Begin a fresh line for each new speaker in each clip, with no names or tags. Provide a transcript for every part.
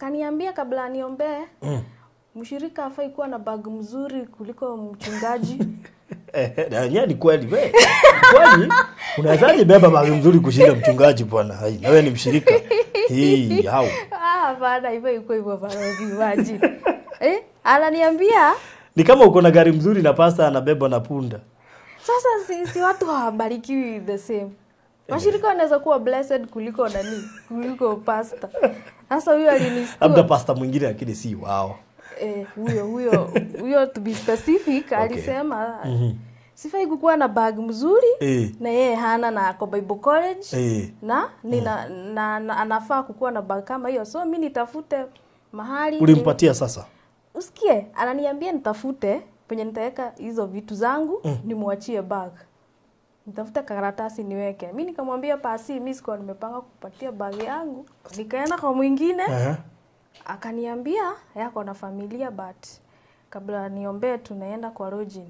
Akaniambia kabla niombee, mshirika hafai kuwa na bag mzuri kuliko mchungaji.
Na ni kweli we. Kweli unawezaje beba bag mzuri kushinda mchungaji bwana? Hai, na wewe ni mshirika. Hii hao.
Ah, bana hivyo iko hivyo Farodhi, imagine. Ananiambia
ni kama uko na gari mzuri na pasta anabeba na punda.
Sasa si watu hawabarikiwi the same. Washirika wanaweza kuwa blessed kuliko nani? Kuliko pastor. Sasa huyo alinistua.
Labda pastor mwingine lakini si wao.
Huyo to be specific, okay. Alisema sifai kukuwa na bag mzuri na yeye hana na ako Bible College na nina na anafaa kukuwa na bag kama hiyo. So mimi nitafute mahali.
Ulimpatia sasa?
Usikie, ananiambia nitafute penye nitaweka hizo vitu zangu, nimwachie bag. Nitafuta karatasi niweke. Mimi nikamwambia pasi, mimi sikuwa nimepanga kupatia bag yangu. Nikaenda kwa mwingine. Akaniambia yako na familia but kabla niombee tunaenda kwa lodging.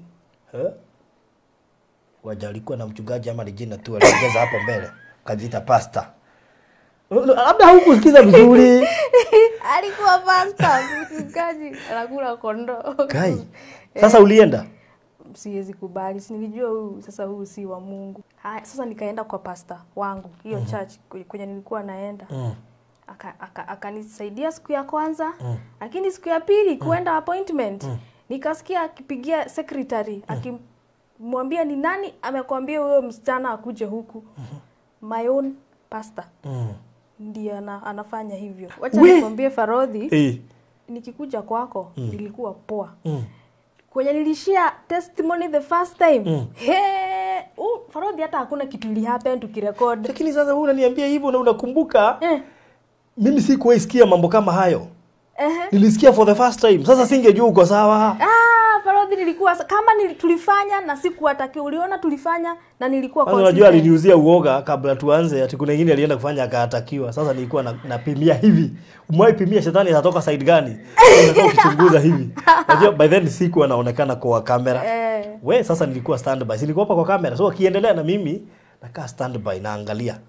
Wajalikuwa na mchungaji ama jina tu aliongeza hapo mbele. Kajiita pastor. Labda hukusikiza vizuri.
Alikuwa pastor, mchungaji anakula kondoo.
Kai. Sasa ulienda?
Siwezi kubali. Si nilijua huyu sasa huyu si wa Mungu. Haya, sasa nikaenda kwa pastor wangu, hiyo church kwenye nilikuwa naenda. Akanisaidia siku ya kwanza, lakini siku ya pili kuenda appointment, nikasikia akipigia secretary akimwambia ni nani amekwambia huyo msichana akuje huku. My own pastor. Ndiye anafanya hivyo. Wacha nikwambie Farodhi, nikikuja kwako nilikuwa poa. Kwenye nilishia testimony the first time. Farodhi hata hakuna kitu ili happen tukirecord.
Lakini sasa wewe unaniambia hivyo na unakumbuka? Mimi sikuwahi sikia mambo kama hayo. Nilisikia for the first time. Sasa singejua uko sawa.
Farodhi nilikuwa kama tulifanya na sikuwatakiwa. Uliona tulifanya na nilikuwa
consistent. Unajua aliniuzia uoga kabla tuanze ati kuna wengine alienda kufanya akatakiwa. Sasa nilikuwa napimia hivi. Umewahi pimia shetani atatoka side gani? Unataka kuchunguza hivi. Unajua by then sikuwa naonekana kwa kamera. We sasa nilikuwa standby. Nilikuwa hapa kwa kamera. So akiendelea na mimi nakaa standby naangalia.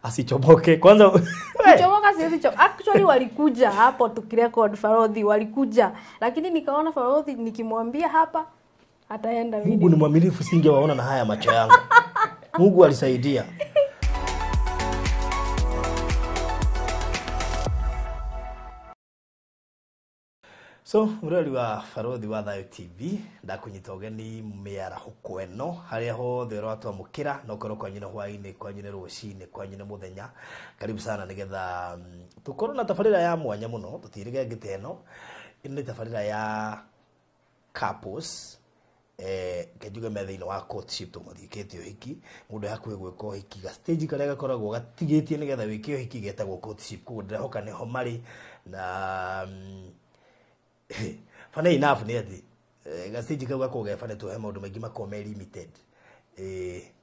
Asichomoke. Kwanza
kuchomoka siwezi chomoka. Actually walikuja hapo tukirecord Farodhi walikuja. Lakini nikaona Farodhi nikimwambia hapa ataenda video.
Mungu ni mwaminifu, singewaona na haya macho yangu. Mungu alisaidia. So, murori wa Farodhi wa Thayo TV, ndakunyita ũgeni mĩarahũko ĩno harĩa hothe ũratwamũkĩra na ũkorwo kwanyu nĩ hwaĩ-inĩ, kwanyu nĩ rũcinĩ, kwanyu nĩ mũthenya. Karibu sana nĩgetha tũkorwo na tabarĩra ya mwanya mũno, tũtirĩge ngĩte ĩno. Ĩno nĩ tabarĩra ya couples, njuge me thĩinĩ wa courtship tũmathiĩkĩte ũhiki, mũndũ hakuhĩ gwĩka ũhiki, ga stage karĩa gakoragwo gatigĩtie nĩgetha wĩke ũhiki getagwo courtship, koguo ndĩrehoka nĩho marĩ na funny enough ni ati gastage kau gakoragwo ge funny tũhe maũndũ maingĩ makoragwo me limited.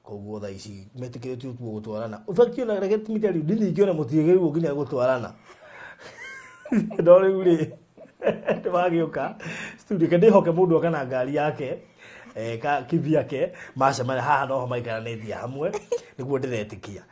Koguo thaa ici metĩkĩrĩtio tu gũtwarana. In fact ona reke let me tell you, ndini ingĩona mũtiagĩrĩirwo nginya gũtwarana. No rĩu rĩ nĩmagĩũka studio ke ndĩhoke mũndũ oka na ngari yake ka kivyake macemania haha noho maikaranĩtie hamwe nĩguo ndĩretĩkia.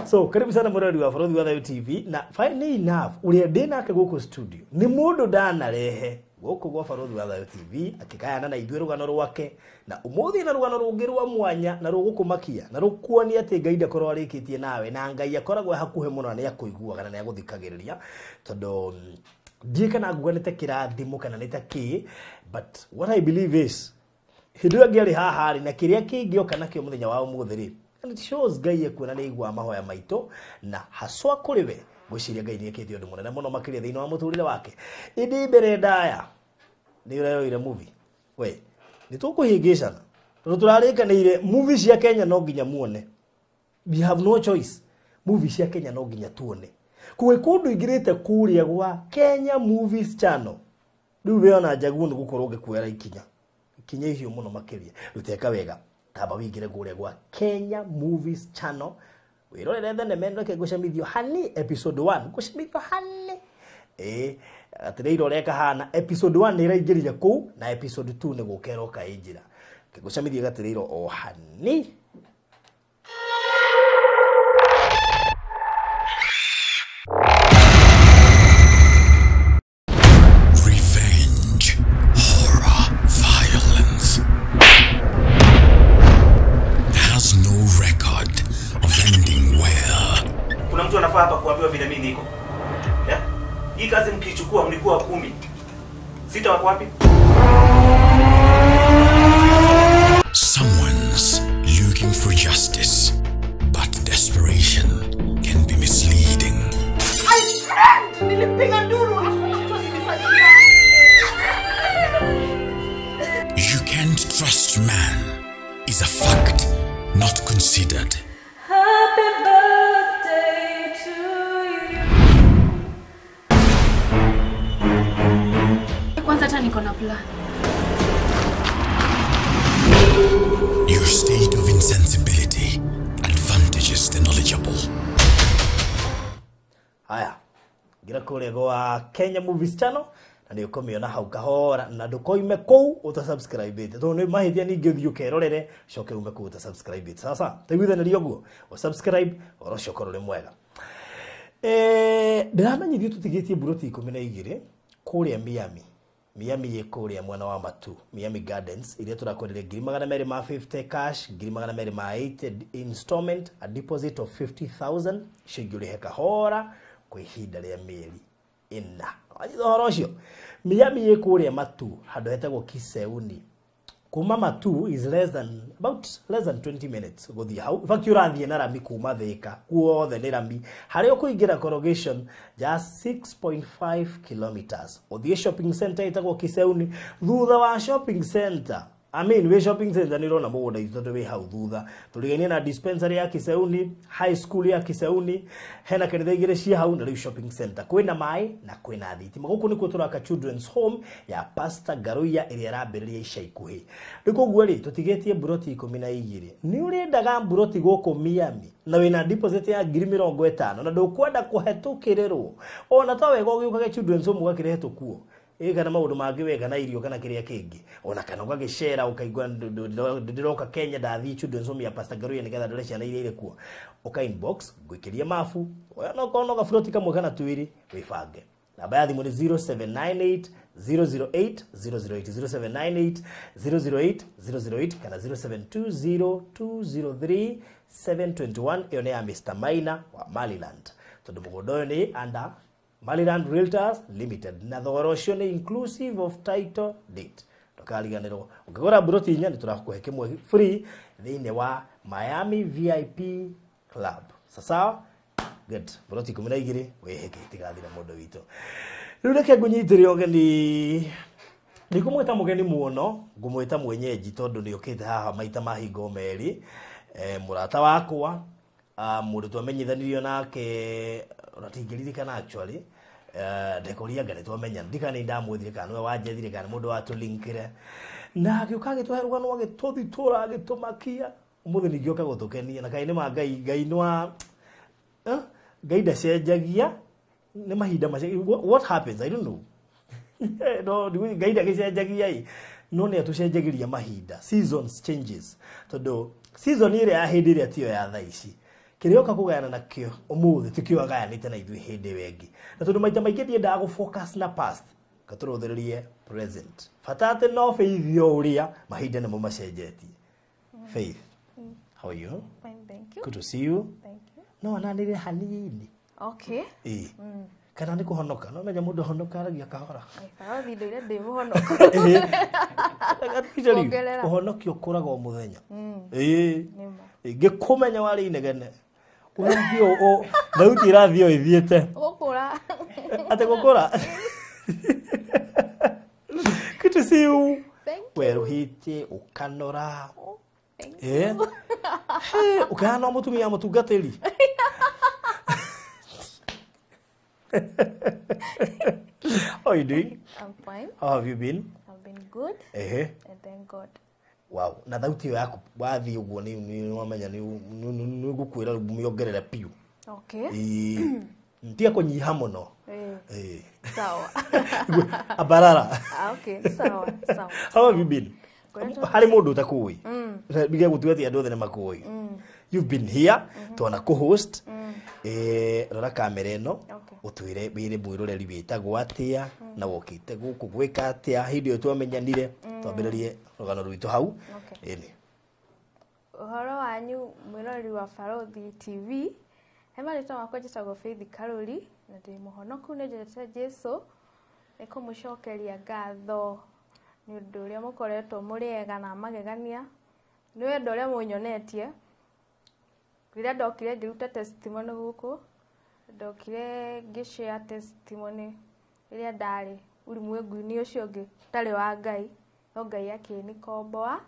So karibu sana mũrori wa Farodhi wa Thayo TV na funny enough ũrĩa ndĩ nake gũkũ studio nĩ mũndũ ndanarehe gũkũ gwa Farodhi wa Thayo TV akĩgayana na ithuĩ rũgano rwake na ũmũthĩ na rũgano rũngĩ rwa mwanya na rũgũkũmakia na rũkuonia atĩ Ngai ndakorwo arĩkĩtie nawe na Ngai akoragwo hakuhĩ mũno na nĩakũiguaga na nĩagũthikagĩrĩria tondũ ndiĩ kana nguga nĩ ta kĩrathimo kana nĩ ta kĩ, but what I believe is hĩndĩ ĩyo angĩarĩ haha rĩ na kĩrĩa kĩngĩoka nakĩo mũthenya wa ũmũthĩ rĩ, and it shows Ngai ekuona nĩ aiguaga mahoya maitũ na haswa kũrĩ we ngwĩciria Ngai nĩekĩte ũndũ mũnene mũno makĩria thĩinĩ wa mũtũrĩre wake. Ĩndĩ mbere ndaya nĩ ũreroire movie we nĩ tũkũhĩngĩcana tondũ tũrarĩkanĩire movie cia Kenya no nginya muone. We have no choice. Movie cia Kenya no nginya tuone. Kwĩ kũndũ ingĩrĩte kũrĩa gwa Kenya Movies Channel rĩu we ona njaguo nĩ gũkorwo ngĩkuoera ikinya ikinya icio mũno makĩria. Ruteka wega tamba wingire kũrĩa gwa Kenya Movies Channel wirorere thenema ĩno reke ngũcemithio hani episode 1 ngũcemithio hani atĩrĩ irore kahana episode 1 nĩ ĩraingĩrire kũu na episode 2 nĩ gũka ĩroka ĩ njĩra ngũcemithio gatĩrĩirwo o hani.
record of ending well.
Kuna mtu anafaa hapa kuambiwa vile mimi niko. Yeah? Hii kazi mkichukua mlikuwa 10. 6 wako wapi?
Someone's looking for justice, but desperation can be misleading.
I screamed! Nilipiga nduru, hakuna mtu alinisaidia.
You can't trust man is a fact not considered.
Happy birthday to you.
Kwanza hata niko na plan.
Your state of insensibility advantages the knowledgeable.
Haya, ngira kuria gwa Kenya Movies Channel na nĩ ũkũmĩona hau kahora na ndũkoime kũu ũtasubscribe tondũ nĩ mahĩtia ningĩ ũthiĩ ũkerorere coke ume kũu ũtasubscribe. Sasa taiguithanĩria ũguo ũsubscribe ũhoro ũcio ũkorwo ũrĩ mwega. Ndĩramenyithio tũtigĩtie mburoti 12 kũrĩa Miami. Miami ĩ kũrĩa mwena wa Matu, Miami Gardens iria tũrakwenderia 250 cash, 280 installment, a deposit of 50,000 icio ingĩ ũrĩhe kahora kwa ihinda rĩa mĩeri 4. Wanyita ũhoro ũcio? Miami ĩ kũrĩa Matu handũ hetagwo Kiseuni. Kuma Matu is less than about less than 20 minutes gũthiĩ hau. In fact ũrathiĩ na rami kuma Thika kuothe nĩ rami. Harĩa ũkũingĩra corrugation just 6.5 kilometers. Ũthiĩ shopping center ĩtagwo Kiseuni. Thutha wa shopping center, I mean wĩ shopping center nĩ ũrona mũgũnda witũ tondũ wĩ hau thutha. Tũrigainie na dispensary ya Kiseuni, high school ya Kiseuni, hena kanitha igĩrĩ cia hau na rĩu shopping center. Kwĩna maĩ na kwĩna thitima. Gũkũ nĩkuo tũraka children's home ya Pastor Ngaruiya ĩrĩa ĩrambĩrĩria ica ikuhĩ. Rĩu koguo rĩ tũtigĩtie mburoti 12. Nĩ ũrĩendaga mburoti gũkũ Miami na wĩna deposit ya 50,000 na ndũkwenda kũhetũkĩrĩrwo. Ona to wega ũgĩũkage children's home ũgakĩrehe tũkuo. Kana maũndũ mangĩ wega na irio kana kĩrĩa kĩngĩ ona kana ũgagĩcera ũkaigua ndĩroka Kenya ndathiĩ children's home ya Pastor Ngaruiya nĩgetha ndore ciana iria irĩ kuo. Ũka inbox ngũikĩrie mabu no korwo no gaburoti kamwe kana twĩrĩ wĩbange. Namba ya thimũ nĩ 0798 008 008 0798 008 008 kana 0720 203 721. Ĩyo nĩ ya Mr. Maina wa Maryland tondũ mũgũnda ũyũ nĩ under Maryland Realtors Limited na thogora ũcio nĩ inclusive of title deed. Ndũkariganĩrwo ũngĩgũra mburoti 4 nĩ tũrakũhe kĩmwe free thĩinĩ wa Miami VIP Club. Sasa good, mburoti 12 wĩhĩke itigathira mũndũ witũ. Rĩu reke ngũnyitĩre ũgeni. Ndikũmwĩta mũgeni mũno, ngũmwĩta mwenyeji tondũ nĩ ũkĩte haha maita mahingo merĩ. Mũrata wakwa, mũndũ twamenyithanirio nake ona tingĩririkana actually. Ndekoria nga nĩtwamenya ndikana nĩ ndamwethire kana nĩwe wanjethire kana mũndũ watũlinkire na agĩũka agĩtũhe rũgano agĩtũthitũra agĩtũmakia. Ũmũthĩ ningĩ oka gũtũkenia na kaĩ nĩ ma Ngai, Ngai nĩ wa Ngai ndacenjagia nĩ mahinda macenjagia. What happens I don't know. No Ngai ndagĩcenjagia ĩ no nĩ atũcenjagĩria mahinda, seasons changes tondũ season ĩrĩa ya hĩndĩ ĩrĩa tiyo ya thaa ici. Kĩrĩa ũka kũgayana nakĩo ũmũthĩ tikĩo agayanĩte na ithuĩ hĩndĩ ĩyo ĩngĩ. Na tondũ maita maingĩ ndiendaga gũ focus na past, katũrũthĩrĩrie present. Bata atĩ no Faith o ũrĩa mahinda nĩmo macenjetie. Faith, how are you?
Fine, thank you.
Good to see you.
Thank you.
No ananĩrĩre hanini.
Okay.
Ĩĩ. Kana nĩ kũhonoka, no menya mũndũ ahonoka aragia kahora.
Aikara thinda iria ndĩ mũhonoku.
Ũhonokio ũkũraga o mũthenya. Ĩĩ. Ngĩkũmenya warĩ inegene. Ũrathiĩ o thauti ĩrathiĩ o ĩthiĩte.
Gũkũra.
Atĩ gũkũra. Good to see you.
Thank you.
Werũhĩtie ũkanora.
Thank you.
Ũkahana mũtumia mũtungatĩri. How are you doing?
I'm fine.
How have you been?
I've been good. And thank God.
Wow. Na thauti ĩyo yaku wathiĩ ũguo nĩ wamenya nĩ ngũkwĩra mĩongerere piũ.
Okay.
Ntiga kũnyiha mũno.
Sawa.
Abarara.
Okay, sawa, sawa.
How have you been? Harĩ mũndũ ũtakũĩ. Biga gũtua atĩ andũ othe nĩ makũĩ. You've been here, twana co-host. Rora kamera ĩno. Ũtwĩre wĩre mwĩroreri wĩtagwo atĩa na wokĩte gũkũ gwĩka atĩa hĩndĩ ĩyo twamenyanire twambĩrĩrie rũgano rwitũ hau. Ĩni.
Ũhoro wanyu Mwĩroreri wa Barothi TV. He marĩtwa makwa njĩtagwo Faith Karuri na ndĩ mũhonoku nĩ njendete Jesũ. Nĩ kũmũcokeria ngatho nĩ ũndũ ũrĩa mũkoretwo mũrĩ ega na magegania. Nĩ wendo ũrĩa mũnyonetie. Rĩrĩa ndokire ngĩruta testimony gũkũ, ndokire ngĩ-share testimony rĩrĩa ndarĩ ulimwengu-inĩ ũcio ũngĩ ũtarĩ wa Ngai, no Ngai akĩnikomboa.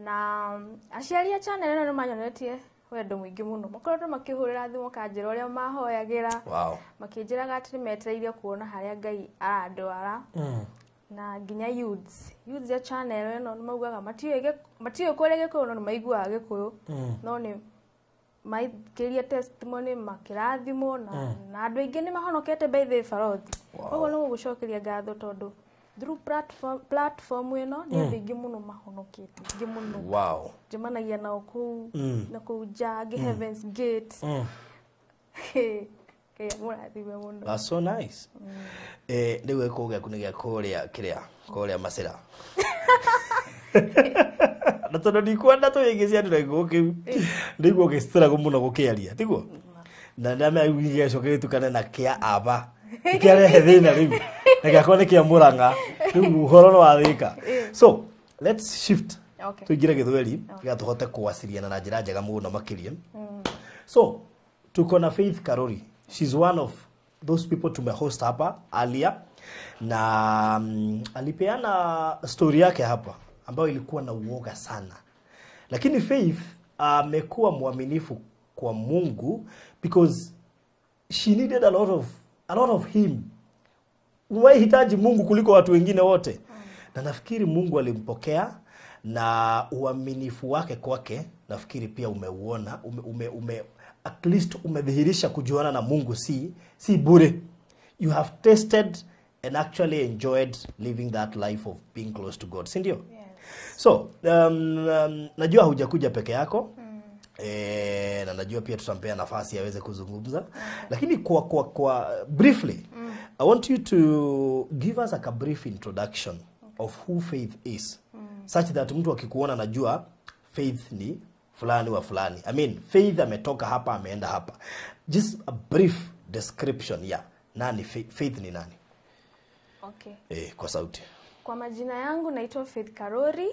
Na aciari a channel ĩno nĩ manyonetie wendo mũingĩ mũno. Makoretwo makĩhũrĩra thimũ makanjĩra ũrĩa mahoyagĩra.
Wow.
Makĩnjĩraga atĩ nĩ metereire kuona harĩa Ngai arandwara. Na nginya youths. Youths ya channel ĩno nĩ maugaga matiũĩ kũrĩa Gĩkũyũ no nĩ maiguaga Gĩkũyũ. No nĩ maikĩrie testimony makĩrathimwo na andũ aingĩ nĩ mahonokete by the Barothi.
Wow.
Koguo nĩ gũgũcokeria ngatho tondũ through platform ĩno nĩ andũ aingĩ mũno mahonokete, aingĩ mũno.
Wow.
Njemanagia nao kũu na kũu nja ngĩ Heaven's Gate. Ngai amũrathime mũno.
That's so nice. Rĩu gĩkũyũ gĩaku nĩ gĩa kũrĩa kĩrĩa kũrĩa Macera. Na tondũ ndikwenda tũhĩngĩce andũ na gĩkũyũ kĩu, ndĩigua ũgĩstruggle mũno gũkĩaria, tiguo? Na ndamenya rĩu gĩgacoka gĩtukane na kĩa aba. Kĩarehe thĩna rĩu. Na gĩakwa nĩ kĩa Mũrang'a. Rĩu ũhoro nĩ wathĩka. So, let's shift.
Okay.
Tuingĩre Gĩthweri nĩgetha tũhote kuwasiliana na njĩra njega mũno makĩria. So, tuko na Faith Karori. She's one of those people tumehost hapa earlier na alipeana story yake hapa ambayo ilikuwa na uoga sana. Lakini Faith amekuwa mwaminifu kwa Mungu because she needed a lot of him. Unahitaji Mungu kuliko watu wengine wote. Na nafikiri Mungu alimpokea na uaminifu wake kwake nafikiri pia umeuona, ume at least umedhihirisha kujuana na Mungu si bure. You have tasted and actually enjoyed living that life of being close to God, si ndio?
Yes.
So, najua hujakuja peke yako. Na najua pia tutampea nafasi aweze kuzungumza. Lakini kwa briefly, I want you to give us like a brief introduction of who Faith is. Such that mtu akikuona anajua Faith ni fulani wa fulani. I mean, Faith ametoka hapa ameenda hapa. Just a brief description ya nani Faith ni nani?
Okay.
Kwa sauti.
Kwa majina yangu naitwa Faith Karori.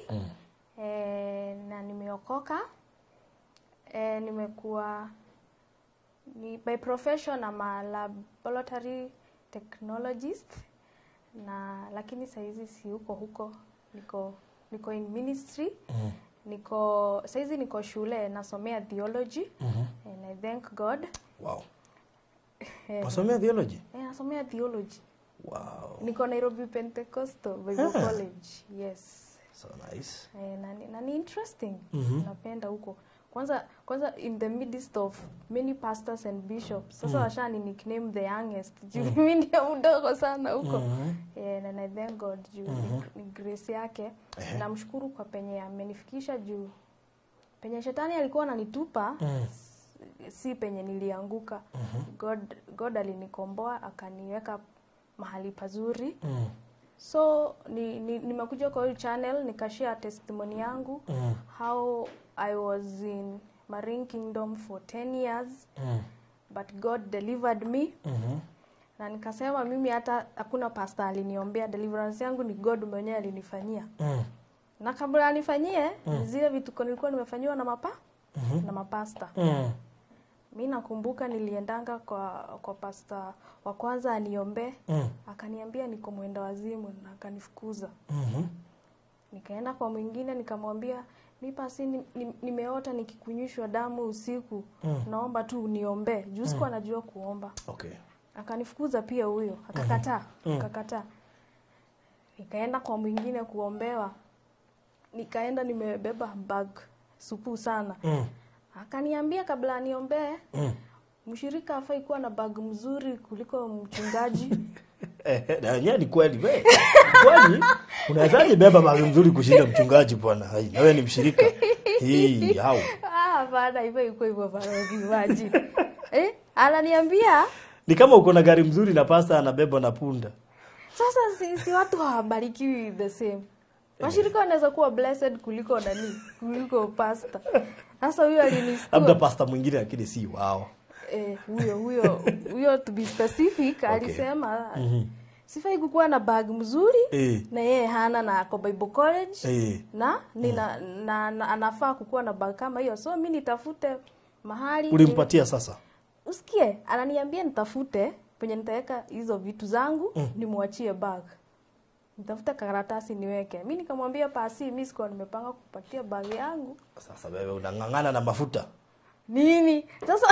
Na nimeokoka. Nimekuwa ni by profession I'm a laboratory technologist na lakini saizi si huko niko in ministry. Niko saizi niko shule nasomea theology. And I thank God.
Wow. Nasomea theology?
Nasomea theology.
Wow.
Niko Nairobi Pentecostal Bible College. Yes.
So nice.
Na ni interesting. Napenda huko. Kwanza in the midst of many pastors and bishops. Sasa washani nickname the youngest. Juu mimi ndio mdogo sana huko. Na I thank God juu ni grace yake. Namshukuru kwa penye amenifikisha juu. Penye shetani alikuwa ananitupa si penye nilianguka. God alinikomboa akaniweka mahali pazuri. So nimekuja kwa hii channel nikashare testimony yangu how I was in Marine Kingdom for 10 years but God delivered me. Na nikasema mimi hata hakuna pastor aliniombea, deliverance yangu ni God mwenyewe alinifanyia. Na kabla anifanyie zile vitu nilikuwa nimefanyiwa na na mapasta. Mimi nakumbuka niliendanga kwa pastor wa kwanza aniombe, akaniambia niko mwenda wazimu na akanifukuza. Nikaenda kwa mwingine nikamwambia mi pasi nimeota nikikunyishwa damu usiku, naomba tu uniombe. Juu sikuwa najua kuomba.
Okay.
Akanifukuza pia huyo, akakataa, akakataa. Nikaenda kwa mwingine kuombewa. Nikaenda nimebeba bag supu sana. Akaniambia kabla aniombee, mshirika hafai kuwa na bag mzuri kuliko mchungaji.
Na yenyewe ni kweli wewe. Kweli unawezaje beba bag mzuri kushinda mchungaji bwana? Hai, na wewe ni mshirika. Hii hao.
Ah, bana hivyo iko hivyo bana maji. Ananiambia
ni kama uko na gari mzuri na pasta anabeba na punda.
Sasa si watu hawabarikiwi the same. Washirika wanaweza kuwa blessed kuliko nani, kuliko pastor. Sasa huyo alinistua.
Labda pastor mwingine lakini si wao.
Huyo to be specific alisema sifai kukuwa na bag mzuri na yeye hana na ako Bible College na nina na anafaa kukuwa na bag kama hiyo. So mimi nitafute mahali.
Ulimpatia sasa?
Usikie, ananiambia nitafute penye nitaweka hizo vitu zangu, nimwachie bag. Nitafuta karatasi niweke. Mimi nikamwambia pasi, mimi sikuwa nimepanga kupatia bag yangu.
Sasa wewe unang'ang'ana na mafuta.
Nini? Sasa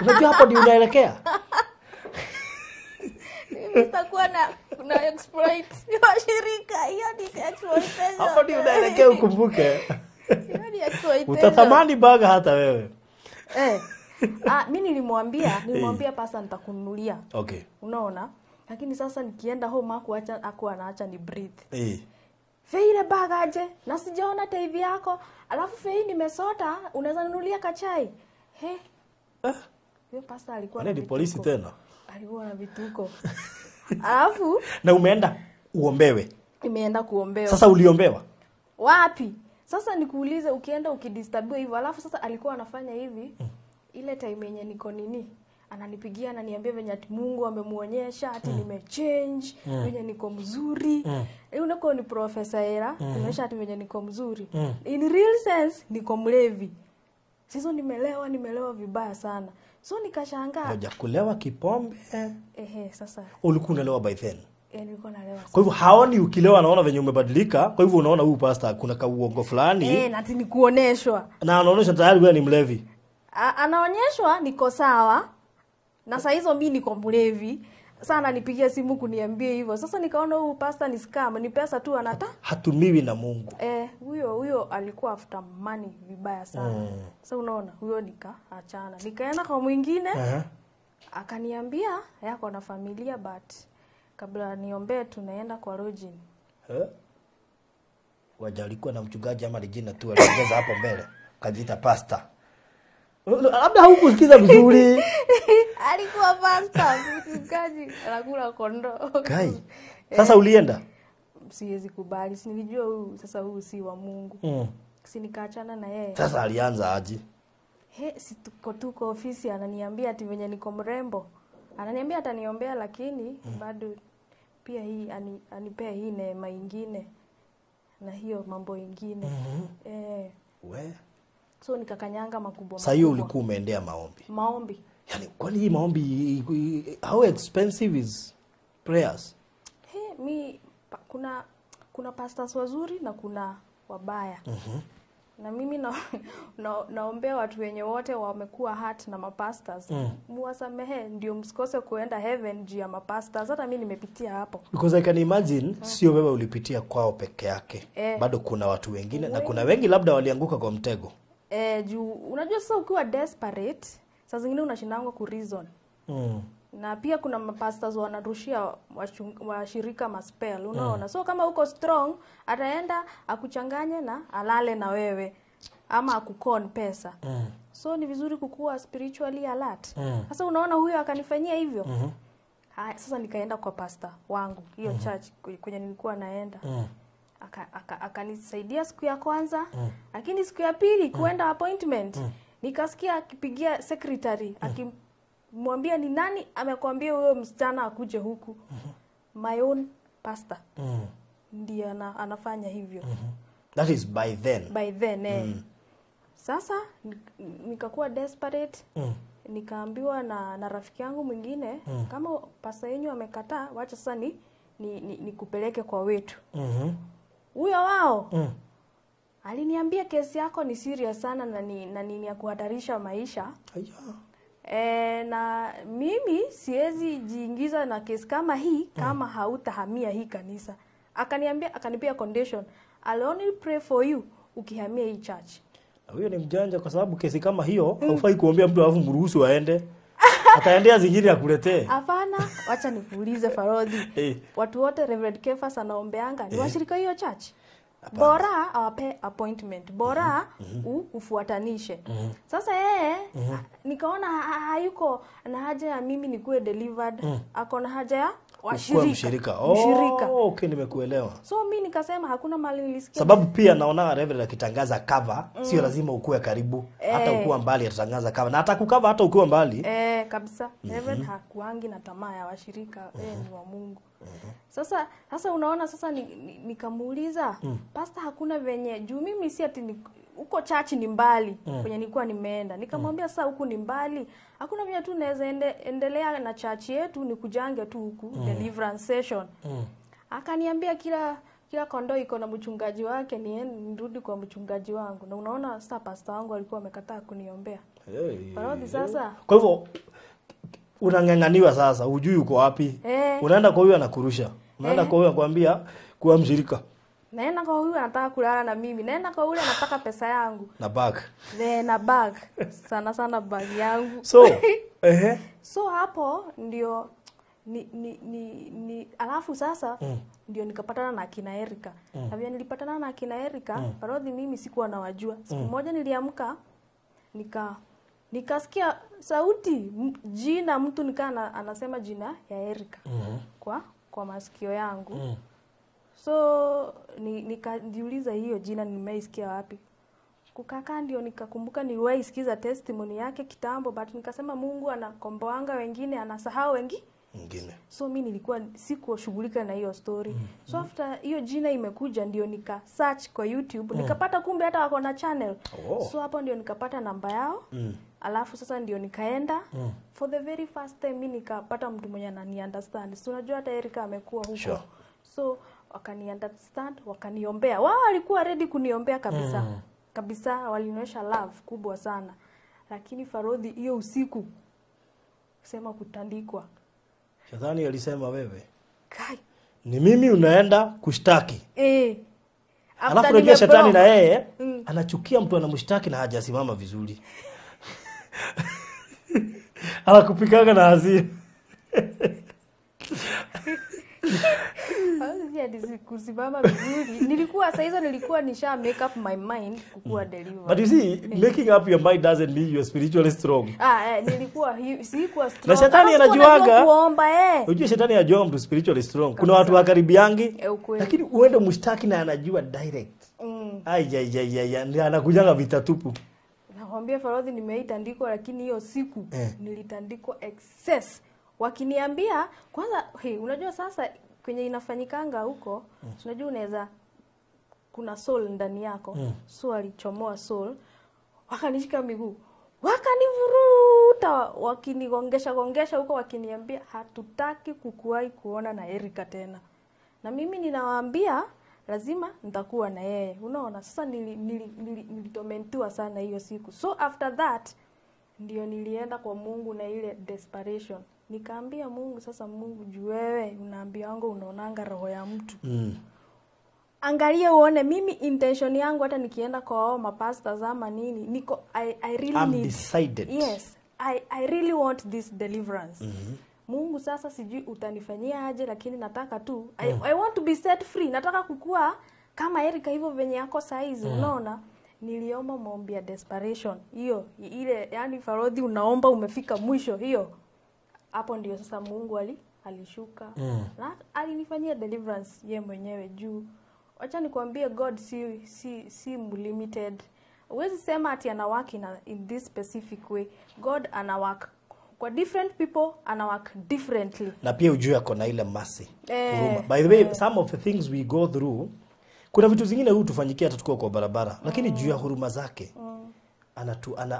unajua hapo ndio unaelekea.
Mimi sitakuwa na exploit washirika. Hiyo ni exploitation.
Hapo ndio unaelekea, ukumbuke.
Hiyo ni exploitation.
Utatamani bag hata wewe.
Mimi nilimwambia pasa nitakununulia.
Okay.
Unaona? Lakini sasa nikienda home hakuacha anaacha ni breathe. Fei ile bag aje na sijaona taivi yako. Alafu Fei nimesota, unaweza nunulia kachai. He. Hiyo pasta alikuwa
na polisi tena.
Alikuwa na vituko. Alafu
na umeenda uombewe.
Nimeenda kuombewa.
Sasa uliombewa?
Wapi? Sasa nikuulize, ukienda ukidisturbiwa hivyo. Alafu sasa alikuwa anafanya hivi. Ile time yenye niko nini, ananipigia ananiambia venye ati Mungu amemuonyesha ati nimechange, venye niko mzuri. Unako ni professor era, kuonyesha ati venye niko mzuri. In real sense niko mlevi. Sasa nimelewa vibaya sana. So nikashangaa.
Ngoja, kulewa kipombe?
Sasa.
Ulikuwa unalewa by then?
Nilikuwa nalewa.
Kwa hivyo haoni ukilewa, anaona venye umebadilika. Kwa hivyo unaona huyu pastor kuna kauongo fulani.
Na ati ni kuoneshwa.
Na anaonyesha tayari wewe ni mlevi.
Anaonyeshwa niko sawa. Na saa hizo mimi niko mlevi. Sasa ananipigia simu kuniambia hivyo. Sasa nikaona huyu pastor ni scam, ni pesa tu anata.
Hatumiwi na Mungu.
Huyo alikuwa after money vibaya sana. Sasa unaona huyo nikaachana. Nikaenda kwa mwingine. Akaniambia yako na familia but kabla niombee tunaenda kwa lodging.
Waja alikuwa na mchungaji ama jina tu aliongeza hapo mbele. Kajiita pastor. Labda hukusikiza vizuri.
Alikuwa pastor, mchungaji anakula kondoo.
Kai. Sasa ulienda?
Siwezi kubali. Si nilijua huyu sasa huyu si wa Mungu. Si nikaachana na yeye.
Sasa alianza aje?
Si tuko ofisi ananiambia ati venye niko mrembo. Ananiambia ataniombea lakini bado pia hii anipea hii neema nyingine na hiyo mambo ingine.
We.
So nikakanyanga makubwa.
Sasa hiyo ulikuwa umeendea maombi.
Maombi.
Yaani kwani hii maombi, how expensive is prayers?
Mi kuna pastors wazuri na kuna wabaya. Na mimi naombea watu wenye wote wamekuwa hurt na mapastors. Muwasamehe ndio msikose kuenda heaven juu ya mapastors. Hata mimi nimepitia hapo.
Because I can imagine sio wewe ulipitia kwao peke yake. Bado kuna watu wengine na kuna wengi labda walianguka kwa mtego.
Juu unajua sasa ukiwa desperate saa zingine unashindangwa ku reason. Na pia kuna mapastors wanarushia washirika maspell, unaona. So kama uko strong ataenda akuchanganye na alale na wewe ama akukon pesa. So ni vizuri kukua spiritually alert. Sasa unaona huyo akanifanyia hivyo. Sasa nikaenda kwa pastor wangu hiyo church kwenye nilikuwa naenda. Akanisaidia siku ya kwanza, lakini siku ya pili kuenda appointment, nikasikia akipigia secretary akimwambia ni nani amekwambia huyo msichana akuje huku. My own pastor ndiye anafanya hivyo.
That is by then.
By then Sasa nikakuwa desperate. Nikaambiwa na rafiki yangu mwingine, kama pastor yenu amekataa, wacha sasa ni kupeleke kwa wetu. Huyo wao aliniambia kesi yako ni serious sana na ni ya kuhatarisha maisha. Na mimi siwezi jiingiza na kesi kama hii kama hautahamia hii kanisa. Akaniambia, akanipea condition, I'll only pray for you ukihamia hii church.
Na huyo ni mjanja kwa sababu kesi kama hiyo haufai kuombea mtu alafu mruhusu aende. Ataendea zingine akuletee.
Hapana, wacha nikuulize Farodhi. Watu wote Reverend Kefas anaombeanga ni washirika hiyo church. Bora awape appointment, bora ufuatanishe. Sasa yeye nikaona hayuko na haja ya mimi nikuwe delivered, ako na haja ya washirika.
Mshirika. Oh,
Mshirika.
okay, nimekuelewa.
So mi nikasema hakuna mahali nilisikia.
Sababu pia naona Reverend akitangaza cover, sio lazima ukuwe karibu, hata ukiwa mbali atatangaza cover. Na atakukava hata ukiwa mbali.
Kabisa. Reverend hakuangi na tamaa ya washirika, ni wa Mungu. Sasa unaona sasa nikamuuliza pastor, hakuna venye juu mimi si ati huko church ni mbali kwenye nilikuwa nimeenda. Nikamwambia sasa huku ni mbali, hakuna venye tu naweza endelea na church yetu, nikujange tu huku deliverance session. Akaniambia kila kondoo iko na mchungaji wake, nirudi kwa mchungaji wangu. Na unaona sasa pastor wangu alikuwa amekataa kuniombea. Parodi sasa.
Kwa hivyo unang'ang'aniwa sasa, hujui uko wapi. Unaenda kwa huyu anakurusha. Unaenda kwa huyu anakuambia kuwa mshirika.
Naenda kwa huyu anataka kulala na mimi. Naenda kwa yule anataka pesa yangu.
Na bag.
Na bag. Sana sana bag yangu.
So,
So hapo ndio ni alafu sasa ndio nikapatana na akina Erika. Na vile nilipatana na akina Erika, Parodi mimi sikuwa nawajua. Siku moja niliamka nikasikia sauti jina mtu nikaa anasema jina ya Erika kwa masikio yangu. So nikajiuliza hiyo jina nimeisikia wapi. Kukakaa ndio nikakumbuka niliwahi sikiza testimony yake kitambo, but nikasema Mungu anakomboanga wengine, anasahau wengine. So mi nilikuwa sikushughulika na hiyo story. So after hiyo jina imekuja ndio nika search kwa YouTube, nikapata kumbe hata wako na channel. So hapo ndio nikapata namba yao. Alafu sasa ndio nikaenda for the very first time mi nikapata mtu mwenye anani understand. So unajua hata Erika amekuwa huko.
Sure.
So wakani understand, wakaniombea. Wao walikuwa ready kuniombea kabisa. Kabisa walinionyesha love kubwa sana. Lakini Farodhi hiyo usiku kusema kutandikwa.
Shetani alisema wewe
Kai.
ni mimi unaenda kushtaki. Alafu unajua shetani na yeye anachukia mtu anamshtaki na hajasimama vizuri. Anakupikaga na hasira.
Kusimama vizuri. Nilikuwa saa hizo nilikuwa nisha make up my mind kukuwa delivered.
But you see, making up your mind doesn't mean you're spiritually strong.
Nilikuwa sikuwa strong.
Na shetani anajuaga.
Kuomba
Unajua shetani anajua mtu spiritually strong. Kuna watu wakaribiangi. Lakini uende mshtaki na anajua direct. Ai anakujanga vita tupu.
Nakwambia Farodhi nimeitandikwa, lakini hiyo siku nilitandikwa excess. Wakiniambia kwanza, hey, unajua sasa kwenye inafanyikanga huko, unajua unaweza kuna soul ndani yako. So alichomoa soul, wakanishika miguu, wakanivuruta, wakinigongesha gongesha huko, wakiniambia hatutaki kukuwahi kuona na Erika tena. Na mimi ninawaambia lazima nitakuwa na yeye. Unaona sasa nilitormentiwa sana hiyo siku. So after that ndio nilienda kwa Mungu na ile desperation. Nikaambia Mungu, sasa Mungu juu wewe unaambia wangu unaonanga roho ya mtu. Angalia uone mimi intention yangu hata nikienda kwa wao mapastors ama nini, niko I really
I'm
need
decided.
Yes, I really want this deliverance. Mungu sasa sijui utanifanyia aje, lakini nataka tu I want to be set free. Nataka kukua kama Erika hivyo venye yako saizi, unaona? Niliomba maombi ya desperation. Hiyo ile yani Farodhi unaomba umefika mwisho hiyo. Hapo ndio sasa Mungu alishuka. Na alinifanyia deliverance ye mwenyewe juu. Wacha nikwambie God si limited. Huwezi sema ati ana work in this specific way. God ana work kwa different people, ana work differently.
Na pia ujue ako na ile mercy. Huruma. By the way, some of the things we go through, kuna vitu zingine huu tufanyikia hata tukiwa kwa barabara, lakini juu ya huruma zake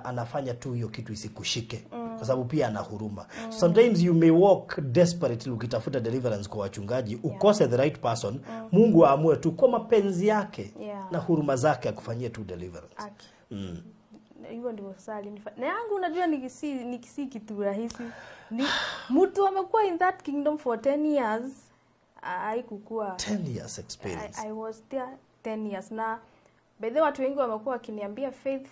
anafanya tu hiyo kitu isikushike. Kwa sababu pia ana huruma. Sometimes you may walk desperately ukitafuta deliverance kwa wachungaji, ukose the right person, Mungu aamue tu kwa mapenzi yake na huruma zake akufanyie tu deliverance.
Hivyo ndivyo sasa alinifanya. Na yangu unajua ni si kitu rahisi. Ni mtu amekuwa in that kingdom for 10 years. Haikukuwa
10 years experience.
I was there 10 years. Na by the way watu wengi wamekuwa wakiniambia Faith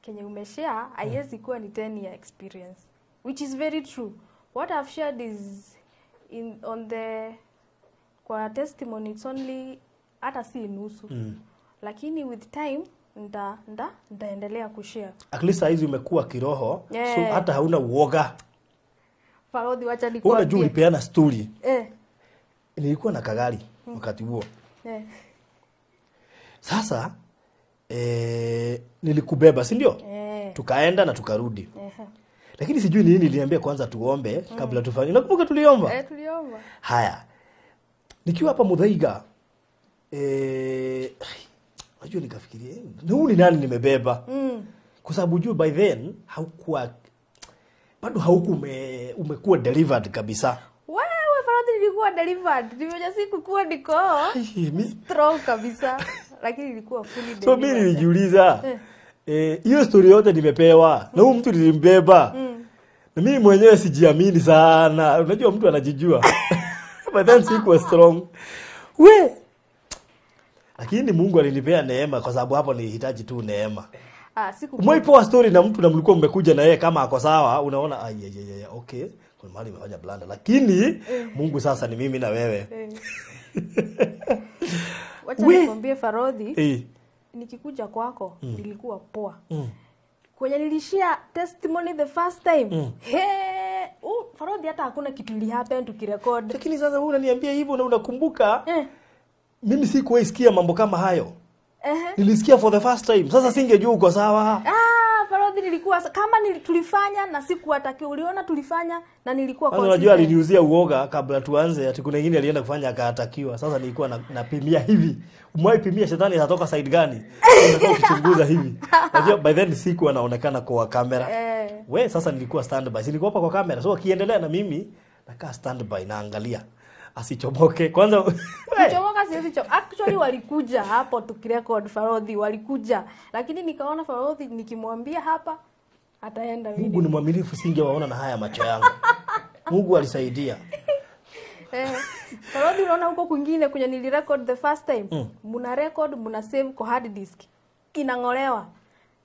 kenye umeshare haiwezi kuwa ni 10 year experience, which is very true. What I've shared is in on the kwa testimony it's only hata si nusu. Lakini with time nitaendelea kushare.
At least hizi umekuwa kiroho, so hata hauna uoga.
Farodhi wacha nikuambie.
Unajua ulipeana story. Nilikuwa na kagari wakati huo. Sasa nilikubeba, si ndio? Tukaenda na tukarudi. Lakini sijui nini niliambia kwanza tuombe kabla tufanye. Nakumbuka tuliomba?
Tuliomba.
Haya. Nikiwa hapa Muthaiga, unajua nikafikiria, huyu ni nani nimebeba? Kwa sababu juu by then haukuwa bado umekuwa delivered kabisa.
Wewe Farodhi, nilikuwa delivered. Nimeja sikukuwa niko strong kabisa, lakini nilikuwa fully delivered.
So mimi nilijiuliza, hiyo story yote nimepewa na huyu mtu nilimbeba. Na mimi mwenyewe sijiamini sana. Unajua mtu anajijua. But then sikuwa strong. We. Lakini Mungu alinipea neema kwa sababu hapo nilihitaji tu neema. Umeipoa story na mtu na mlikuwa mmekuja na yeye kama ako sawa, unaona ai okay, kuna mahali nimefanya blunder, lakini Mungu sasa ni mimi na wewe.
Wacha nikwambie Farodhi, nikikuja kwako nilikuwa poa. Kwenye nilishia testimony the first time. Farodhi hata hakuna kitu ili happen tukirecord.
Lakini sasa wewe unaniambia hivyo na unakumbuka mimi sikuwahi sikia mambo kama hayo. Nilisikia for the first time. Sasa singejua uko sawa.
Farodhi nilikuwa kama tulifanya na sikuwatakiwa. Uliona tulifanya na nilikuwa
consistent. Unajua aliniuzia uoga kabla tuanze, ati kuna wengine alienda kufanya akatakiwa. Sasa nilikuwa napimia hivi. Umewahi pimia shetani atatoka side gani? Unataka kuchunguza hivi. Unajua by then sikuwa naonekana kwa kamera. We sasa nilikuwa standby. Nilikuwa hapa kwa kamera. So akiendelea na mimi nakaa standby naangalia. Asichomoke. Kwanza
kuchomoka siwezi chomoka. Actually walikuja hapo tukirecord Farodhi walikuja. Lakini nikaona Farodhi nikimwambia hapa ataenda mimi.
Mungu ni mwaminifu, singewaona na haya macho yangu. Mungu alisaidia.
Farodhi unaona huko kwingine kwenye nilirecord the first time. Muna record, muna save kwa hard disk. Inangolewa.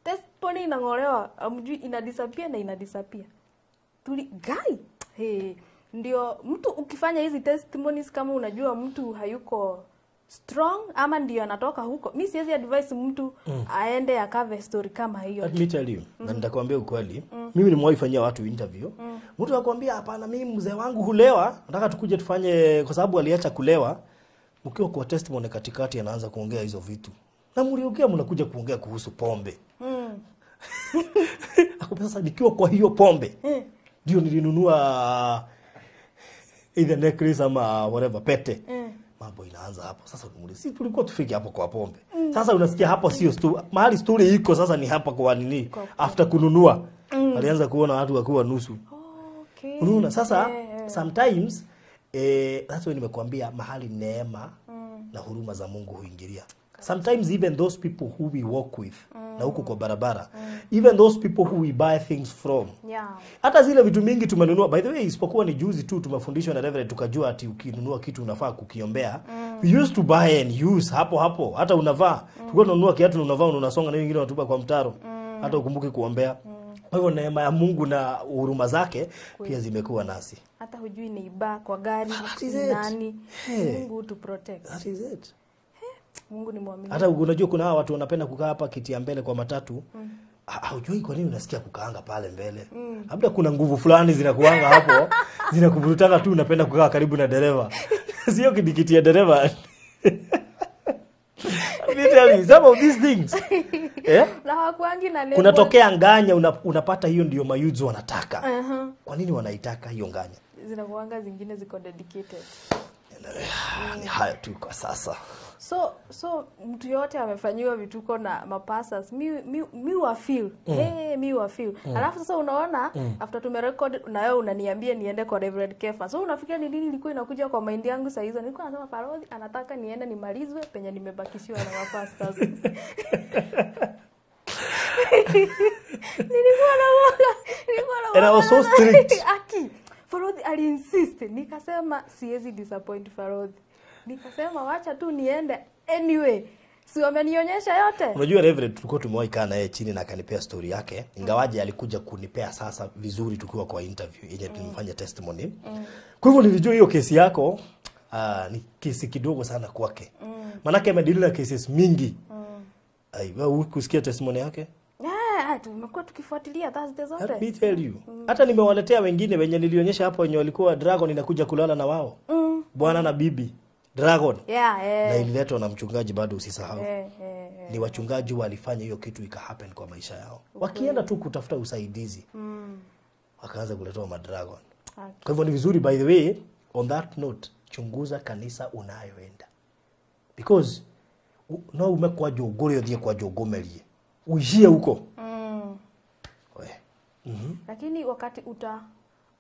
Testimony inangolewa, amjui ina disappear na ina disappear. Tuli guy. Hey. Ndio mtu ukifanya hizi testimonies kama unajua mtu hayuko strong ama ndio anatoka huko. Mimi siwezi advise mtu aende akave story kama hiyo.
Let me tell you, na nitakwambia ukweli. Mimi nimewahi fanyia watu interview. Mtu akwambia hapana, mimi mzee wangu hulewa, nataka tukuje tufanye kwa sababu aliacha kulewa. Mkiwa kwa testimony katikati anaanza kuongea hizo vitu. Na mliongea mnakuja kuongea kuhusu pombe. Akwambia sasa nikiwa kwa hiyo pombe. Ndio nilinunua either necklace ama whatever pete. Mambo inaanza hapo. Sasa si tulikuwa tufike hapo kwa pombe. Sasa unasikia hapo sio mahali story iko sasa ni hapa kwa nini? After kununua. Alianza kuona watu wakiwa nusu.
Okay.
Unaona sasa sometimes that's why nimekuambia mahali neema na huruma za Mungu huingilia. Sometimes even those people who we work with na huko kwa barabara, even those people who we buy things from. Hata zile vitu mingi tumenunua, by the way, isipokuwa ni juzi tu tumefundishwa na Reverend tukajua ati ukinunua kitu unafaa kukiombea. We used to buy and use hapo hapo, hata unavaa. Tulikuwa tunanunua kiatu na unavaa unasonga na wengine wanatupa kwa mtaro. Hata ukumbuki kuombea. Kwa hivyo neema ya Mungu na huruma zake pia zimekuwa nasi.
Hata hujui ni iba kwa gari nani. Mungu to protect.
That is it.
Mungu ni mwaminifu.
Hata unajua kuna hawa watu wanapenda kukaa hapa kiti ya mbele kwa matatu. Haujui kwa nini unasikia kukaanga pale mbele. Labda kuna nguvu fulani zinakuanga hapo, zinakuvurutanga tu unapenda kukaa karibu na dereva. Sio kiti ya dereva. Literally some of these things.
Na hawakuangi na label.
Kunatokea nganya unapata hiyo ndio mayuzu wanataka. Kwa nini wanaitaka hiyo nganya?
Zinakuanga zingine ziko dedicated.
Ni hayo tu kwa sasa.
So mtu yote amefanyiwa vituko na mapasas, mi wa feel. Hey, mi wa feel. Alafu sasa unaona after tumerecord na wewe unaniambia niende kwa Reverend Kefa. So unafikiria ni nini ilikuwa inakuja kwa mind yangu saa hizo? Nilikuwa nasema Farodhi anataka niende nimalizwe penye nimebakishiwa na mapastors. Nilikuwa na woga.
And I was so strict.
Aki Farodhi aliinsist. Nikasema siwezi disappoint Farodhi. Nikasema wacha tu niende anyway. Si wamenionyesha yote.
Unajua Reverend tulikuwa tumewahi kaa naye chini na akanipea story yake. Ingawaje alikuja kunipea sasa vizuri tukiwa kwa interview yenye tulimfanya testimony. Kwa hivyo nilijua hiyo kesi yako ni kesi kidogo sana kwake. Manake amedeal na cases mingi. Ai, wewe hukusikia testimony yake?
Tumekuwa tukifuatilia Thursday zote.
Let me tell you. Hata nimewaletea wengine wenye nilionyesha hapo wenye walikuwa dragon inakuja kulala na wao. Bwana na bibi dragon.
Yeah.
Na ililetwa na mchungaji bado, usisahau. Ni wachungaji walifanya hiyo kitu ika happen kwa maisha yao. Wakienda tu kutafuta usaidizi. Wakaanza kuletwa madragon.
Okay.
Kwa hivyo ni vizuri, by the way, on that note, chunguza kanisa unayoenda. Because no ume kwa jogore uthie kwa jogomerie. Uishie huko. We.
Lakini wakati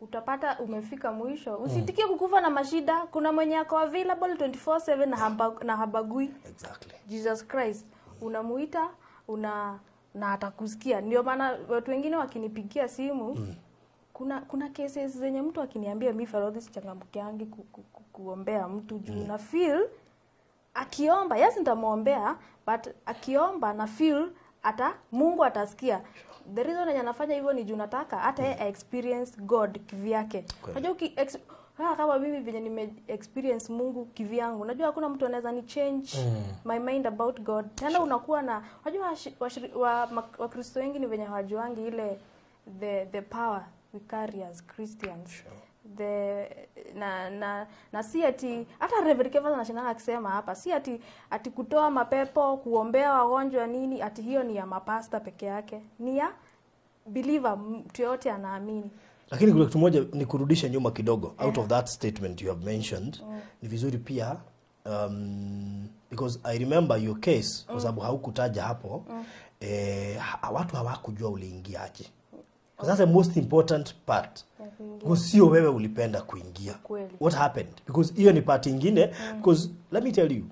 utapata umefika mwisho, usitikie kukufa na mashida. Kuna mwenye ako available 24/7 na habagui.
Exactly.
Jesus Christ unamuita na atakusikia. Ndio maana watu wengine wakinipigia simu, kuna cases zenye mtu akiniambia mimi Farodhi sichangamkiangi kuombea mtu juu na feel akiomba, yes nitamuombea, but akiomba na feel ata Mungu atasikia. The reason yenye anafanya hivyo ni juu nataka hata yeye experience God kivyake. Unajua kama mimi venye nime experience Mungu kivyangu, unajua hakuna mtu anaweza ni change my mind about God. Tena unakuwa na unajua Wakristo wengi ni venye hawajuangi ile the power we carry as Christians.
Sure.
Na si ati hata Reverend Kevin anashinanga akisema hapa, si ati kutoa mapepo, kuombea wagonjwa nini, ati hiyo ni ya mapasta peke yake, ni ya believer, mtu yote anaamini.
Lakini kuna kitu moja ni kurudisha nyuma kidogo. Out of that statement you have mentioned, ni vizuri pia because I remember your case, kwa sababu haukutaja hapo, watu hawakujua uliingiaje. Kwa sasa most important part, because sio wewe ulipenda kuingia.
Kweli.
What happened? Because hiyo ni part ingine. Because let me tell you,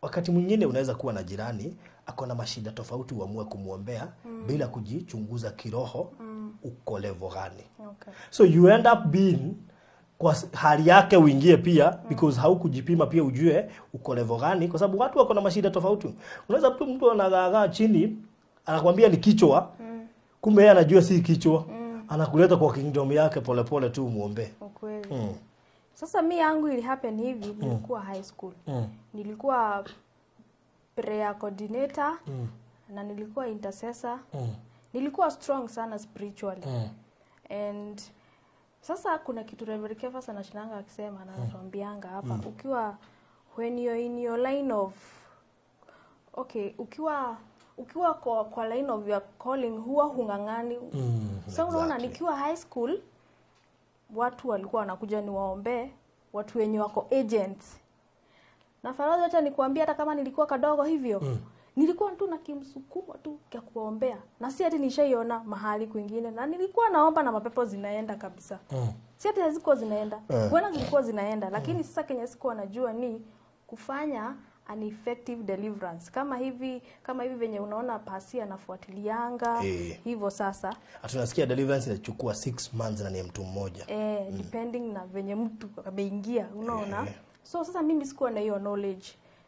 wakati mwingine unaweza kuwa na jirani ako na mashida tofauti, uamue kumuombea bila kujichunguza kiroho, uko level gani.
Okay.
So you end up being kwa hali yake uingie pia, because haukujipima pia ujue uko level gani, kwa sababu watu wako na mashida tofauti. Unaweza tu mtu anagaagaa chini anakuambia ni kichwa, kumbe yeye anajua si kichwa. Anakuleta kwa kingdom yake polepole tu muombe.
Ukweli. Sasa mi yangu ili happen hivi, nilikuwa high school. Nilikuwa prayer coordinator na nilikuwa intercessor. Nilikuwa strong sana spiritually. And sasa kuna kitu Reverend Kefas anashinanga akisema na anatuambianga hapa, ukiwa when you're in your line of ukiwa kwa line of your calling huwa hungangani. So unaona, nikiwa high school watu walikuwa wanakuja niwaombe, watu wenye wako agents. Na Faradhi, acha nikuambia, hata kama nilikuwa kadogo hivyo, nilikuwa tu na kimsukumo tu ya kuombea. Na si ati nishaiona mahali kwingine, na nilikuwa naomba na mapepo zinaenda kabisa. Si ati hazikuwa zinaenda. Bwana zilikuwa zinaenda, lakini sasa kenye sikuwa najua ni kufanya an effective deliverance. Kama hivi venye unaona pasi anafuatilianga hivyo sasa.
Tunasikia deliverance inachukua 6 months na ni mtu mmoja.
Depending na venye mtu ameingia, unaona? So sasa mimi sikuwa na hiyo knowledge.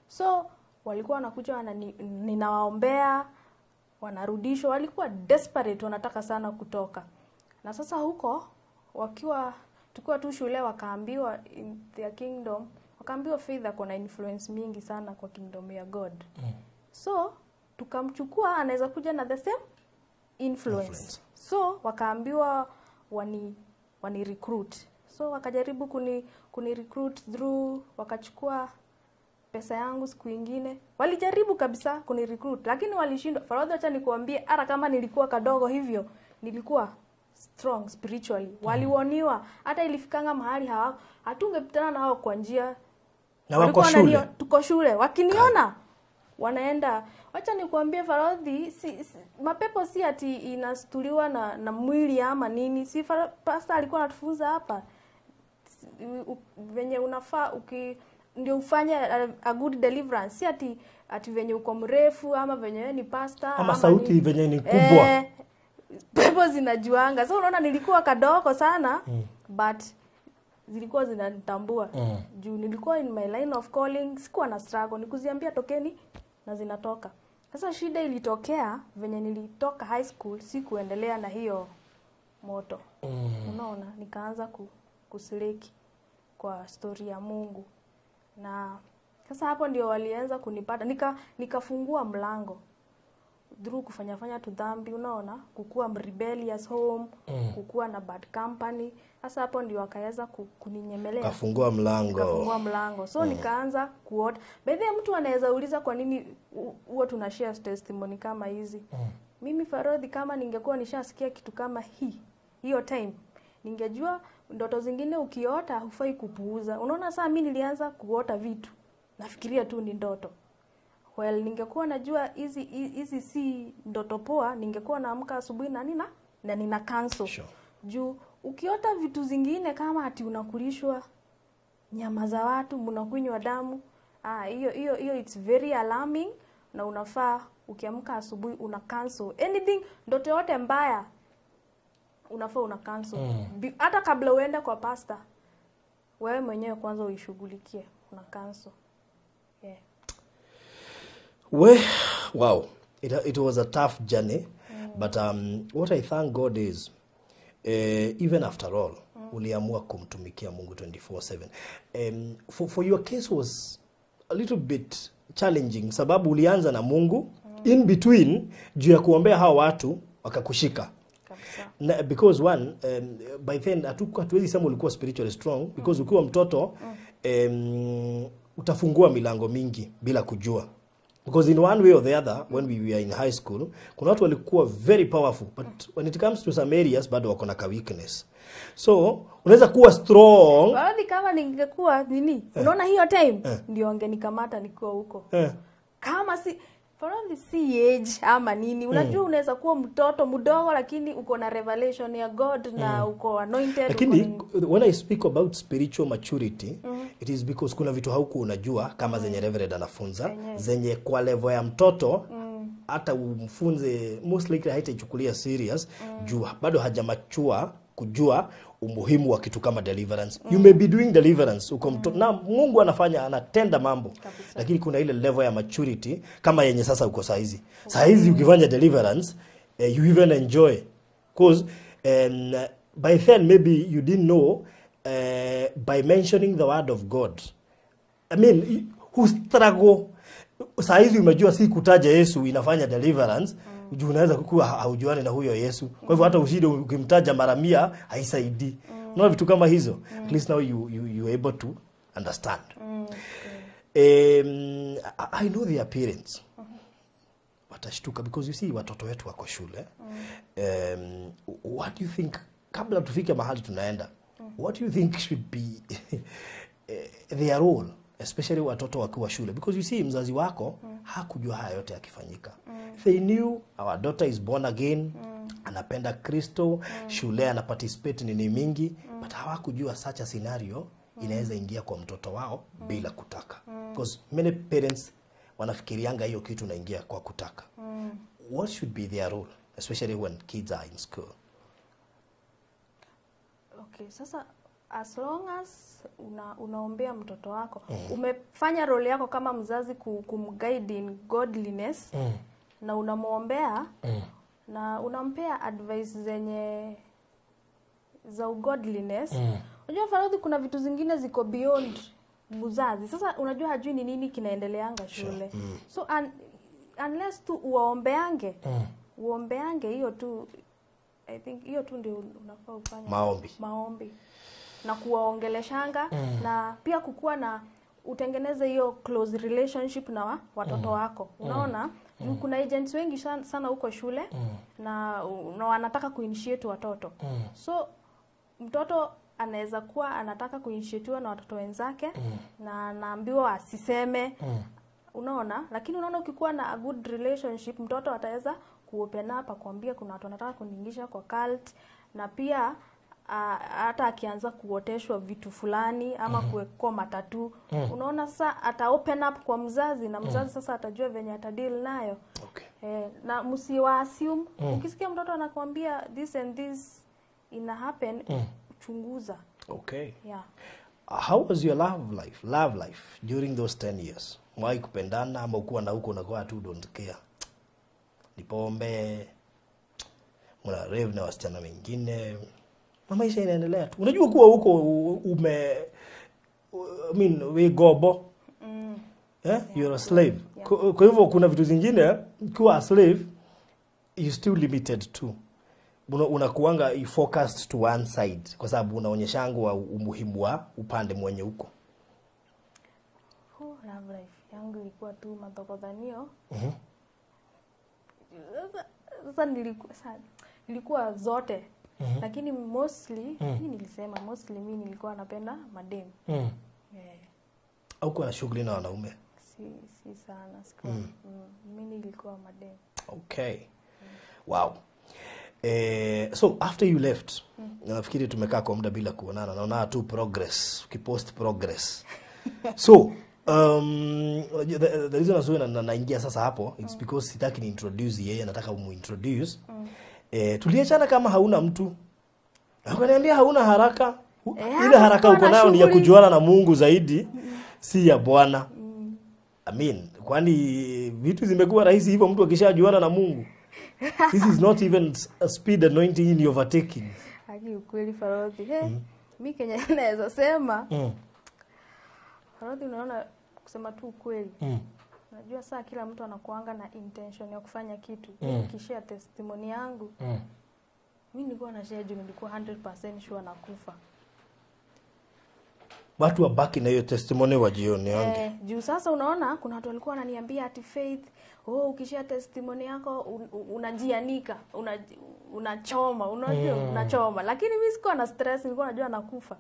So walikuwa wanakuja ninawaombea, wanarudishwa, walikuwa desperate, wanataka sana kutoka. Na sasa huko wakiwa tukiwa tu shule wakaambiwa in their kingdom, wakaambiwa Faith ako na influence mingi sana kwa kingdom ya God. So tukamchukua, anaweza kuja na the same influence. So wakaambiwa wani recruit. So wakajaribu kuni recruit through, wakachukua pesa yangu siku nyingine. Walijaribu kabisa kuni recruit, lakini walishindwa. Faradhi, acha nikuambie, hata kama nilikuwa kadogo hivyo, nilikuwa strong spiritually. Walioniwa, hata ilifikanga mahali hatungepitana nao kwa njia.
Na wako shule.
Tuko shule, wakiniona wanaenda. Wacha nikuambie Faradhi, mapepo si ati inastuliwa na mwili ama nini. Si pastor alikuwa anatufunza hapa venye unafaa ndio ufanye a good deliverance. Si ati venye uko mrefu ama venye ni pastor
ama sauti venye ni kubwa.
Pepo zinajuanga. So unaona nilikuwa kadogo sana, but zilikuwa zinanitambua. Juu nilikuwa in my line of calling, sikuwa na struggle, nikuziambia tokeni na zinatoka. Sasa shida ilitokea venye nilitoka high school, sikuendelea na hiyo moto. Unaona, nikaanza kusiliki kwa story ya Mungu. Na sasa hapo ndio walianza kunipata. Nikafungua mlango. Through kufanya fanya tu dhambi, unaona, kukua rebellious home, kukua na bad company. Sasa hapo ndio akaweza kuninyemelea.
Kafungua mlango.
Kafungua mlango. So nikaanza kuota. By the way, mtu anaweza uliza kwa nini huwa tuna share testimony kama hizi. Mimi Farodhi, kama ningekuwa nishasikia kitu kama hii hiyo time, ningejua ndoto zingine ukiota hufai kupuuza. Unaona, saa mimi nilianza kuota vitu, nafikiria tu ni ndoto. Well, ningekuwa najua hizi si ndoto poa, ningekuwa naamka asubuhi na nina cancel.
Sure.
Juu ukiota vitu zingine kama ati unakulishwa nyama za watu, mnakunywa damu, hiyo it's very alarming, na unafaa ukiamka asubuhi una cancel anything, ndoto yote mbaya unafaa una cancel. Hata kabla uende kwa pastor, wewe mwenyewe kwanza uishughulikie, una cancel. Yeah.
Well, wow, it was a tough journey, but what I thank God is, even after all, uliamua kumtumikia Mungu 24/7. For your case was a little bit challenging, sababu ulianza na Mungu, in between, juu ya kuombea hawa watu, wakakushika. Na, because one, by then, hatuwezi sema ulikuwa spiritually strong, because ukiwa mtoto, utafungua milango mingi bila kujua. Because in one way or the other, when we were in high school, kuna watu walikuwa very powerful, but when it comes to some areas, bado wako na ka weakness. So, unaweza kuwa strong.
Baadhi kama ningekuwa nini, unaona hiyo time, ndio angenikamata nikiwa huko. Kama si, probably si age ama nini, unajua unaweza kuwa mtoto mdogo lakini uko na revelation ya God na uko anointed.
Lakini when I speak about spiritual maturity, it is because kuna vitu hauku unajua kama zenye Reverend anafunza, zenye kwa level ya mtoto hata umfunze most likely haitaichukulia serious, juu bado hajamachua kujua umuhimu wa kitu kama deliverance. You may be doing deliverance uko mtoto na Mungu anafanya, anatenda mambo. Lakini kuna ile level ya maturity kama yenye sasa uko saizi. Saizi ukifanya deliverance, you even enjoy. Because by then maybe you didn't know, by mentioning the word of God. I mean, who struggle saizi umejua si kutaja Yesu inafanya deliverance. Juu unaweza kukua haujuani na huyo Yesu. Kwa hivyo hata ushinde ukimtaja mara 100 haisaidii. Unaona vitu kama hizo. At least now you are able to understand. I know the appearance. Watashtuka because you see watoto wetu wako shule. What do you think, kabla tufike mahali tunaenda, what do you think should be their role, especially watoto wakiwa shule? Because you see mzazi wako hakujua haya yote yakifanyika. They knew our daughter is born again, anapenda Kristo, shule ana participate nini mingi, but hawakujua such a scenario inaweza ingia kwa mtoto wao bila kutaka. Because many parents wanafikirianga hiyo kitu inaingia kwa kutaka. What should be their role, especially when kids are in school?
Okay, sasa as long as unaombea mtoto wako, umefanya role yako kama mzazi kumguide in godliness, na unamuombea, na unampea advice zenye za godliness. Unajua Farodhi, kuna vitu zingine ziko beyond mzazi. Sasa unajua hajui ni nini kinaendeleanga shule. So unless tu uombeange, uombeange hiyo tu, I think hiyo tu ndio unafaa ufanye.
Maombi.
Maombi. Na kuwaongeleshanga, na pia kukua na utengeneze hiyo close relationship na watoto wako. Unaona? Kuna agents wengi sana huko shule, na wanataka kuinitiate watoto. So mtoto anaweza kuwa anataka kuinitiatiwa na watoto wenzake, na anaambiwa asiseme. Unaona? Lakini unaona ukikuwa na a good relationship, mtoto ataweza kuopen up akwambia kuna watu wanataka kuniingisha kwa cult, na pia hata akianza kuoteshwa vitu fulani ama kuwekwa matatu, unaona sasa ata open up kwa mzazi, na mzazi sasa atajua venye ata deal nayo.
Okay.
Na msiwa assume. Ukisikia mtoto anakuambia this and this ina happen, chunguza.
Okay.
Yeah.
How was your love life during those 10 years? Mwai kupendana ama ukuwa na huko unakuwa tu don't care? Ni pombe, mna rave na wasichana wengine, na maisha inaendelea tu. Unajua kuwa huko I mean, we gobo. You're a slave.
Yeah.
Kwa hivyo kuna vitu zingine ukiwa a slave you still limited to unakuanga you focused to one side kwa sababu unaonyeshangwa umuhimu wa upande mwenye huko.
Love life yangu ilikuwa tu mathokodhanio. Sasa nilikuwa zote. Lakini mostly mimi nilisema mostly mimi nilikuwa napenda madem. Yeah.
Au kwa shughuli na wanaume?
Si sana sikuwa. Mimi nilikuwa madem.
Okay. Wow. So after you left, nafikiri tumekaa kwa muda bila kuonana. Naona tu progress, ukipost progress. So, the reason azuwe na naingia sasa hapo, it's because sitaki ni introduce yeye, nataka umuintroduce. Tuliachana kama hauna mtu. Akaniambia hauna haraka. Ile haraka uko nayo ni ya kujuana na Mungu zaidi, si ya Bwana. I mean, kwani vitu zimekuwa rahisi hivyo mtu akishajuana na Mungu? This is not even a speed anointing in overtaking.
Haki ukweli Farodhi. Mimi Kenya naweza sema. Farodhi, unaona kusema tu ukweli. Unajua saa kila mtu anakuanga na intention ya kufanya kitu. Nikishare testimony yangu. Mimi nilikuwa na share juu nilikuwa 100% sure nakufa.
Watu wabaki na hiyo testimony wa jioni yangu.
Juu sasa unaona kuna watu walikuwa wananiambia ati Faith, oh ukishare testimony yako unajianika, unachoma, unajua unachoma. Lakini mimi sikuwa na stress, nilikuwa najua nakufa.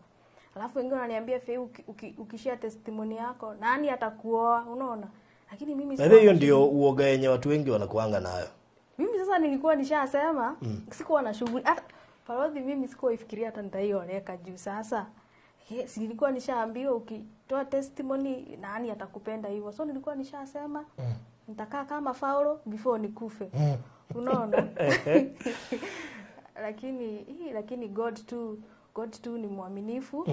Alafu wengine wananiambia Faith, ukishare testimony yako nani atakuoa, unaona? Lakini mimi
sikuwa. Hiyo ndio uoga yenye watu wengi wanakuanga nayo.
Mimi sasa nilikuwa nishasema sikuwa na shughuli. Farodhi, mimi sikuwa ifikiria hata nitaioleka juu sasa. Si nilikuwa nishaambiwa ukitoa testimony nani atakupenda hivyo. So nilikuwa nishasema nitakaa kama Paulo before nikufe. Unaona? Lakini God tu ni mwaminifu.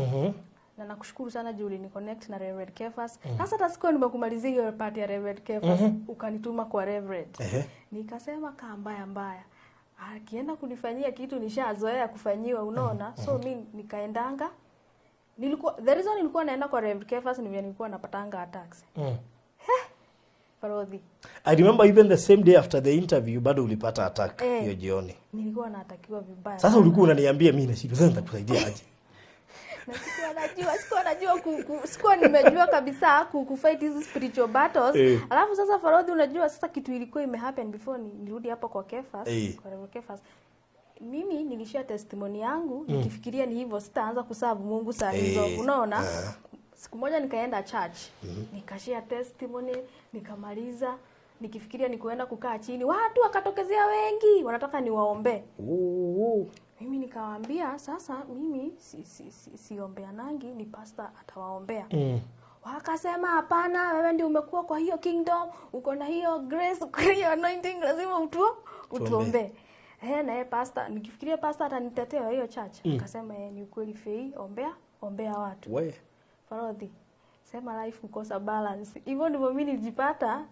Na nakushukuru sana juu uliniconnect na Reverend Kefas. Sasa hata sikuwa nimekumalizia hiyo part ya Reverend Kefas, ukanituma kwa Reverend. Nikasema kaa mbaya mbaya. Akienda kunifanyia kitu nishazoea kufanyiwa, unaona? So mimi nikaendanga. Nilikuwa the reason nilikuwa naenda kwa Reverend Kefas ni nilikuwa napatanga attacks. Farodhi.
I remember even the same day after the interview bado ulipata attack hiyo jioni.
Nilikuwa naatakiwa vibaya.
Sasa ulikuwa unaniambia mimi na shida, sasa nitakusaidia aje?
Na sikuwa nimejua kabisa kufight hizi spiritual battles. Alafu sasa Farodhi, unajua sasa kitu ilikuwa imehappen before nirudi hapa kwa Kefas, kwa Reverend Kefas. Mimi nilishare testimony yangu nikifikiria ni hivyo sitaanza kuserve Mungu saa hizo, unaona? Siku moja nikaenda church, nikashare testimony, nikamaliza, nikifikiria ni kuenda kukaa chini, watu wakatokezea wengi, wanataka niwaombe. Mimi nikawaambia sasa mimi siombeanangi, ni pastor atawaombea. Wakasema hapana, wewe ndio umekuwa kwa hiyo kingdom, uko na hiyo grace, uko na hiyo anointing, lazima utuombe. Na yeye pastor, nikifikiria pastor atanitetea hiyo church. Akasema ni ukweli Fei, ombea watu.
We.
Farodhi, sema life kukosa balance. Hivyo ndivyo mimi nilijipata.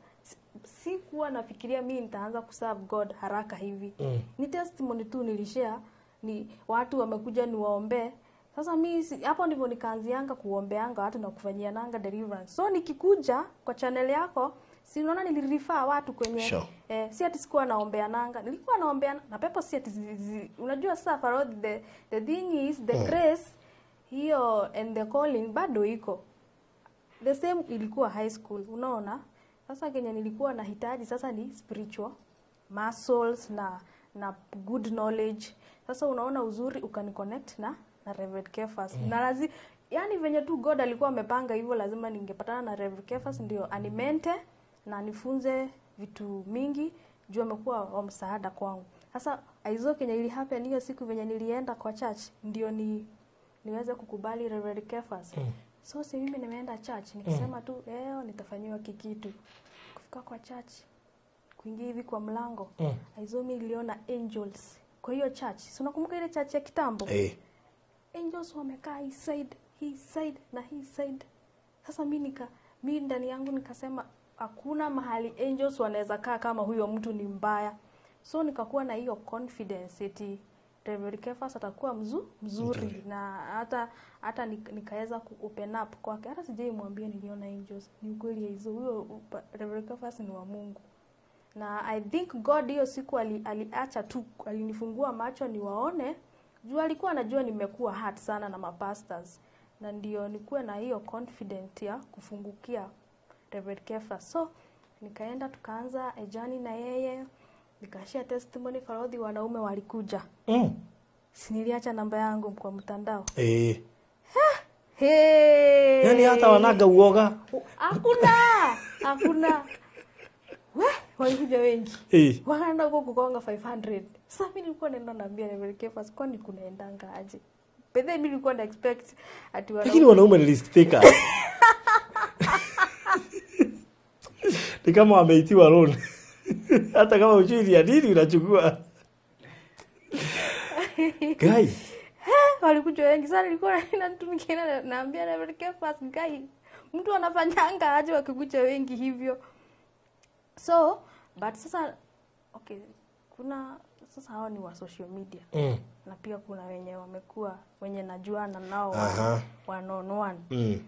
Sikuwa nafikiria mimi nitaanza kuserve God haraka hivi. Ni testimony tu nilishare, ni watu wamekuja niwaombe. Sasa mimi hapo ndivyo nikaanzianga kuombeanga watu na kufanyia nanga deliverance. So nikikuja kwa channel yako, si unaona nilirefer watu kwenye
sure.
Si ati sikuwa naombea nanga, nilikuwa naombea na pepo, si ati unajua sasa Farodhi, the thing is the grace hiyo and the calling bado iko the same, ilikuwa high school, unaona? Sasa kenye nilikuwa nahitaji sasa ni spiritual muscles na good knowledge. Sasa unaona uzuri ukaniconnect na Reverend Kefas. Na yani venye tu God alikuwa amepanga hivyo, lazima ningepatana na Reverend Kefas ndio animente na anifunze vitu mingi juu amekuwa wa msaada kwangu. Sasa aizo kenye ili happen hiyo siku venye nilienda kwa church ndio niweze kukubali Reverend Kefas. So si mimi nimeenda church nikisema tu leo nitafanyiwa kikitu. Kufika kwa church, kuingia hivi kwa mlango, aizo mimi niliona angels. Kwa hiyo church, si unakumbuka ile church ya kitambo? Angels wamekaa hii side, hii side na hii side. Sasa mimi ndani yangu nikasema hakuna mahali angels wanaweza kaa kama huyo mtu ni mbaya. So nikakuwa na hiyo confidence eti Reverend Kefas atakuwa mzuri na hata nikaweza ku open up kwake. Hata sijaimwambia niliona angels. Ni ukweli hizo, huyo Reverend Kefas ni wa Mungu. Na I think God hiyo siku aliacha tu, alinifungua macho niwaone. Juu alikuwa anajua nimekuwa hurt sana na mapastors. Na ndio nikuwe na hiyo confident ya kufungukia Reverend Kefa. So nikaenda tukaanza a journey na yeye, nikashare testimony. Farodhi, wanaume walikuja. Si niliacha namba yangu kwa mtandao. Hey.
Yaani hata wanaga uoga.
Hakuna. Hakuna. We, walikuja wengi. Wakaenda huko kugonga 500. Sasa mimi nilikuwa naenda naambia Reverend Kefa, kwani kunaendanga aje? Bedhe mimi nilikuwa na expect ati wanaume.
Lakini wanaume ni risk taker. Ni kama wameitiwa loan. Hata kama ujui ya nini unachukua. Guy.
Walikuja wengi sana, nilikuwa natumikia naambia Reverend Kefa, guy, mtu anafanyanga aje wakikuja wengi hivyo? So, but sasa okay, kuna sasa hao ni wa social media. Na pia kuna wenye wamekuwa wenye najuana nao one on one.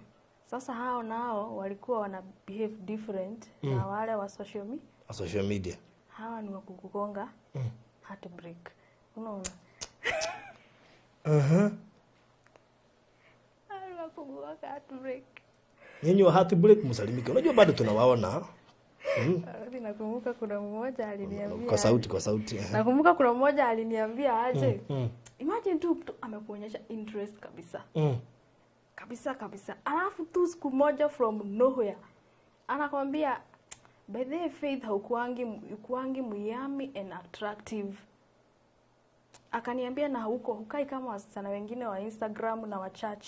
Sasa hao nao walikuwa wana behave different na wale wa social media.
Social media.
Hawa ni wa kukugonga heartbreak. Unaona? Hawa ni wa kukugonga heartbreak.
Nyinyi wa heartbreak msalimike. Unajua bado tunawaona.
Nakumbuka kuna mmoja aliniambia
kwa sauti.
Nakumbuka kuna mmoja aliniambia aje. Imagine tu mtu amekuonyesha interest kabisa. Kabisa kabisa. Alafu tu siku moja from nowhere anakuambia by the Faith haukuangi muyami and attractive. Akaniambia na huko hukai kama wasichana wengine wa Instagram na wa church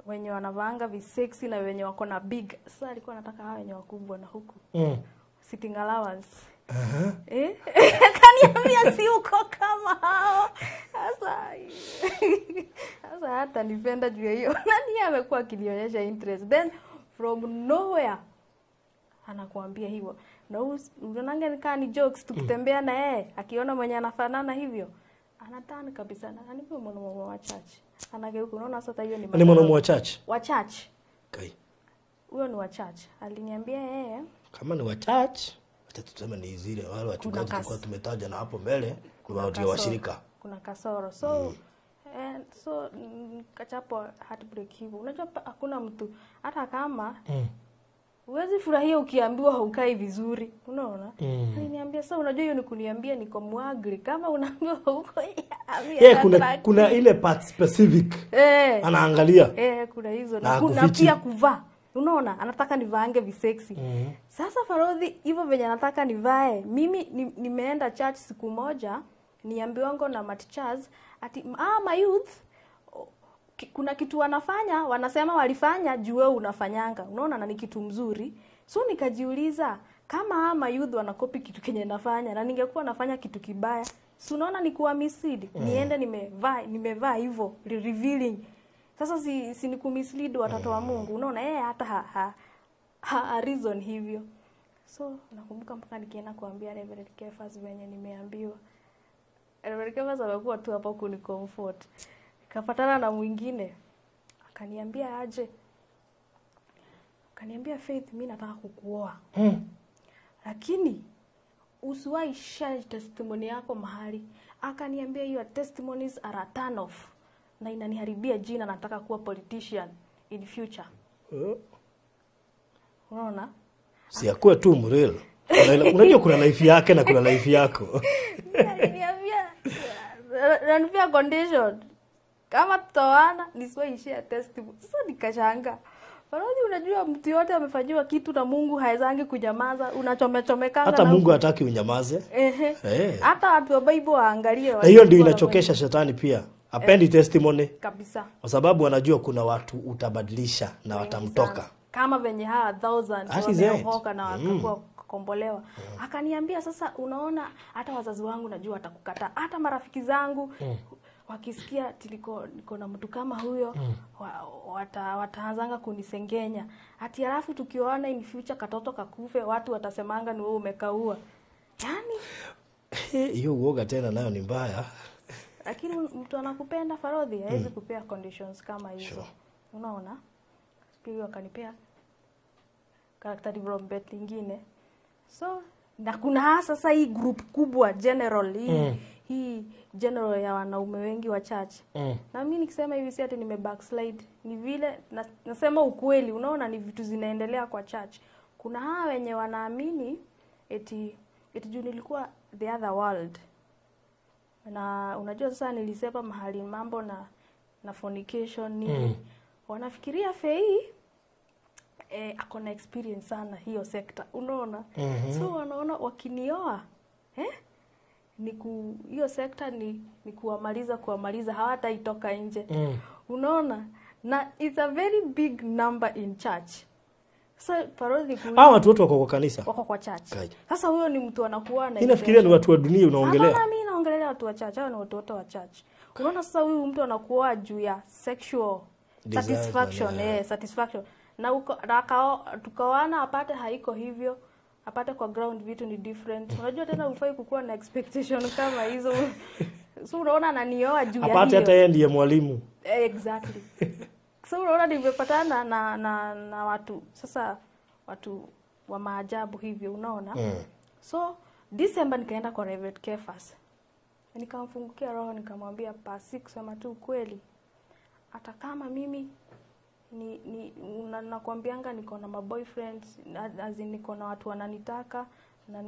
wenye wanavaanga visexy na wenye wako na big. Sasa alikuwa anataka hao wenye wakubwa na huku. Sitting allowance. Akaniambia si uko kama hao. Sasa hata nipenda juu ya hiyo. Nani amekuwa akinionyesha interest? Then from nowhere anakuambia hivyo. Na unaonanga ni kama ni jokes tukitembea na yeye, akiona mwenye anafanana hivyo, anatani kabisa. Na ni mwanaume wa church. Anageuka, unaona sasa hiyo ni
mwanaume wa church.
Wa church.
Okay.
Huyo ni wa church. Aliniambia yeye
kama ni wa church, acha tuseme ni zile wale wachungaji tulikuwa tumetaja na hapo mbele, kuna watu wa shirika.
Kuna kasoro. So so kachapo heartbreak hivyo. Unajua hakuna mtu hata kama huwezi furahia ukiambiwa haukai vizuri. Unaona? Aliniambia sasa unajua hiyo ni kuniambia niko mwagri. Kama unaambiwa huko
kuna ile part specific. Anaangalia.
Kuna hizo na kuna pia kuvaa. Unaona? Anataka nivaange visexy. Sasa Farodhi hivyo venye anataka nivae. Mimi nimeenda church siku moja, niambiwango na matichaz ati my youth kuna kitu wanafanya, wanasema walifanya juu wewe unafanyanga. Unaona, na ni kitu mzuri. So nikajiuliza kama ama youth wanakopi kitu kenye nafanya na ningekuwa nafanya kitu kibaya, si unaona ni kuwa mislead. Niende nimevaa hivyo revealing. Sasa si ni kumislead watoto wa Mungu. Unaona yeye hata ha reason hivyo. So nakumbuka mpaka nikienda kuambia Reverend Kefas venye nimeambiwa. Reverend Kefas amekuwa tu hapo kunicomfort. Kapatana na mwingine akaniambia aje, akaniambia Faith, mimi nataka kukuoa. Lakini usiwahi share testimony yako mahali. Akaniambia your testimonies are a turn off na inaniharibia jina, nataka kuwa politician in future. Unaona?
Si akuwe tu mreal. Unajua kuna life yake na kuna life yako.
Aliniambia condition. Kama tutaoana nisiwahi share testimony. Sasa nikashangaa. Farodhi, unajua mtu yote amefanyiwa kitu na Mungu haezangi kunyamaza, unachomechomekanga.
Hata Mungu hataki unyamaze.
Hata watu wa Bible waangalie.
Na hiyo ndio inachokesha shetani pia. Hapendi testimony
kabisa.
Kwa sababu anajua kuna watu utabadilisha na watamtoka.
Kama venye hawa 1000 wameokoka na wakakuwa kukombolewa. Akaniambia sasa unaona hata wazazi wangu najua watakukataa, hata marafiki zangu wakisikia niko na mtu kama huyo wataanzanga kunisengenya. Ati alafu tukiona in future katoto kakufe watu watasemanga ni wewe umekaua. Yaani
hiyo uoga tena nayo ni mbaya.
Lakini mtu anakupenda Farodhi hawezi kupea conditions kama hizo.
Sure.
Unaona? Pia akanipea character development nyingine. So na kuna sasa hii group kubwa general hii, hii general ya wanaume wengi wa church. Na mimi nikisema hivi si ati nime backslide, ni vile nasema ukweli. Unaona ni vitu zinaendelea kwa church. Kuna hawa wenye wanaamini eti juu nilikuwa the other world. Na unajua sasa nilisepa mahali mambo na fornication ni wanafikiria Fei ako na experience sana hiyo sector, unaona. So wanaona wakinioa ni hiyo sector ni kuwamaliza hawataitoka nje. Unaona, na it's a very big number in church. So parodi
hawa watu wote wako kwa kanisa,
wako kwa church. Sasa huyo ni mtu anakuwa na,
ninafikiria ni watu wa dunia unaongelea.
Hapana, mimi naongelea watu wa church, hao ni watu wote wa church. Unaona sasa huyu mtu anakuwa juu ya sexual satisfaction, satisfaction. Na tukawana apate haiko hivyo, apate kwa ground vitu ni different. Unajua tena hufai kukuwa na expectation kama hizo. So unaona ananioa juu ya hiyo.
Apate hata yeye ndiye mwalimu.
Exactly. So unaona nimepatana na watu sasa, watu wa maajabu hivyo, unaona. So December nikaenda kwa Reverend Kefas. Nikamfungukia roho nikamwambia pasi, kusema tu ukweli, hata kama mimi ni nakwambianga niko na maboyfriends, as in niko na watu wananitaka, na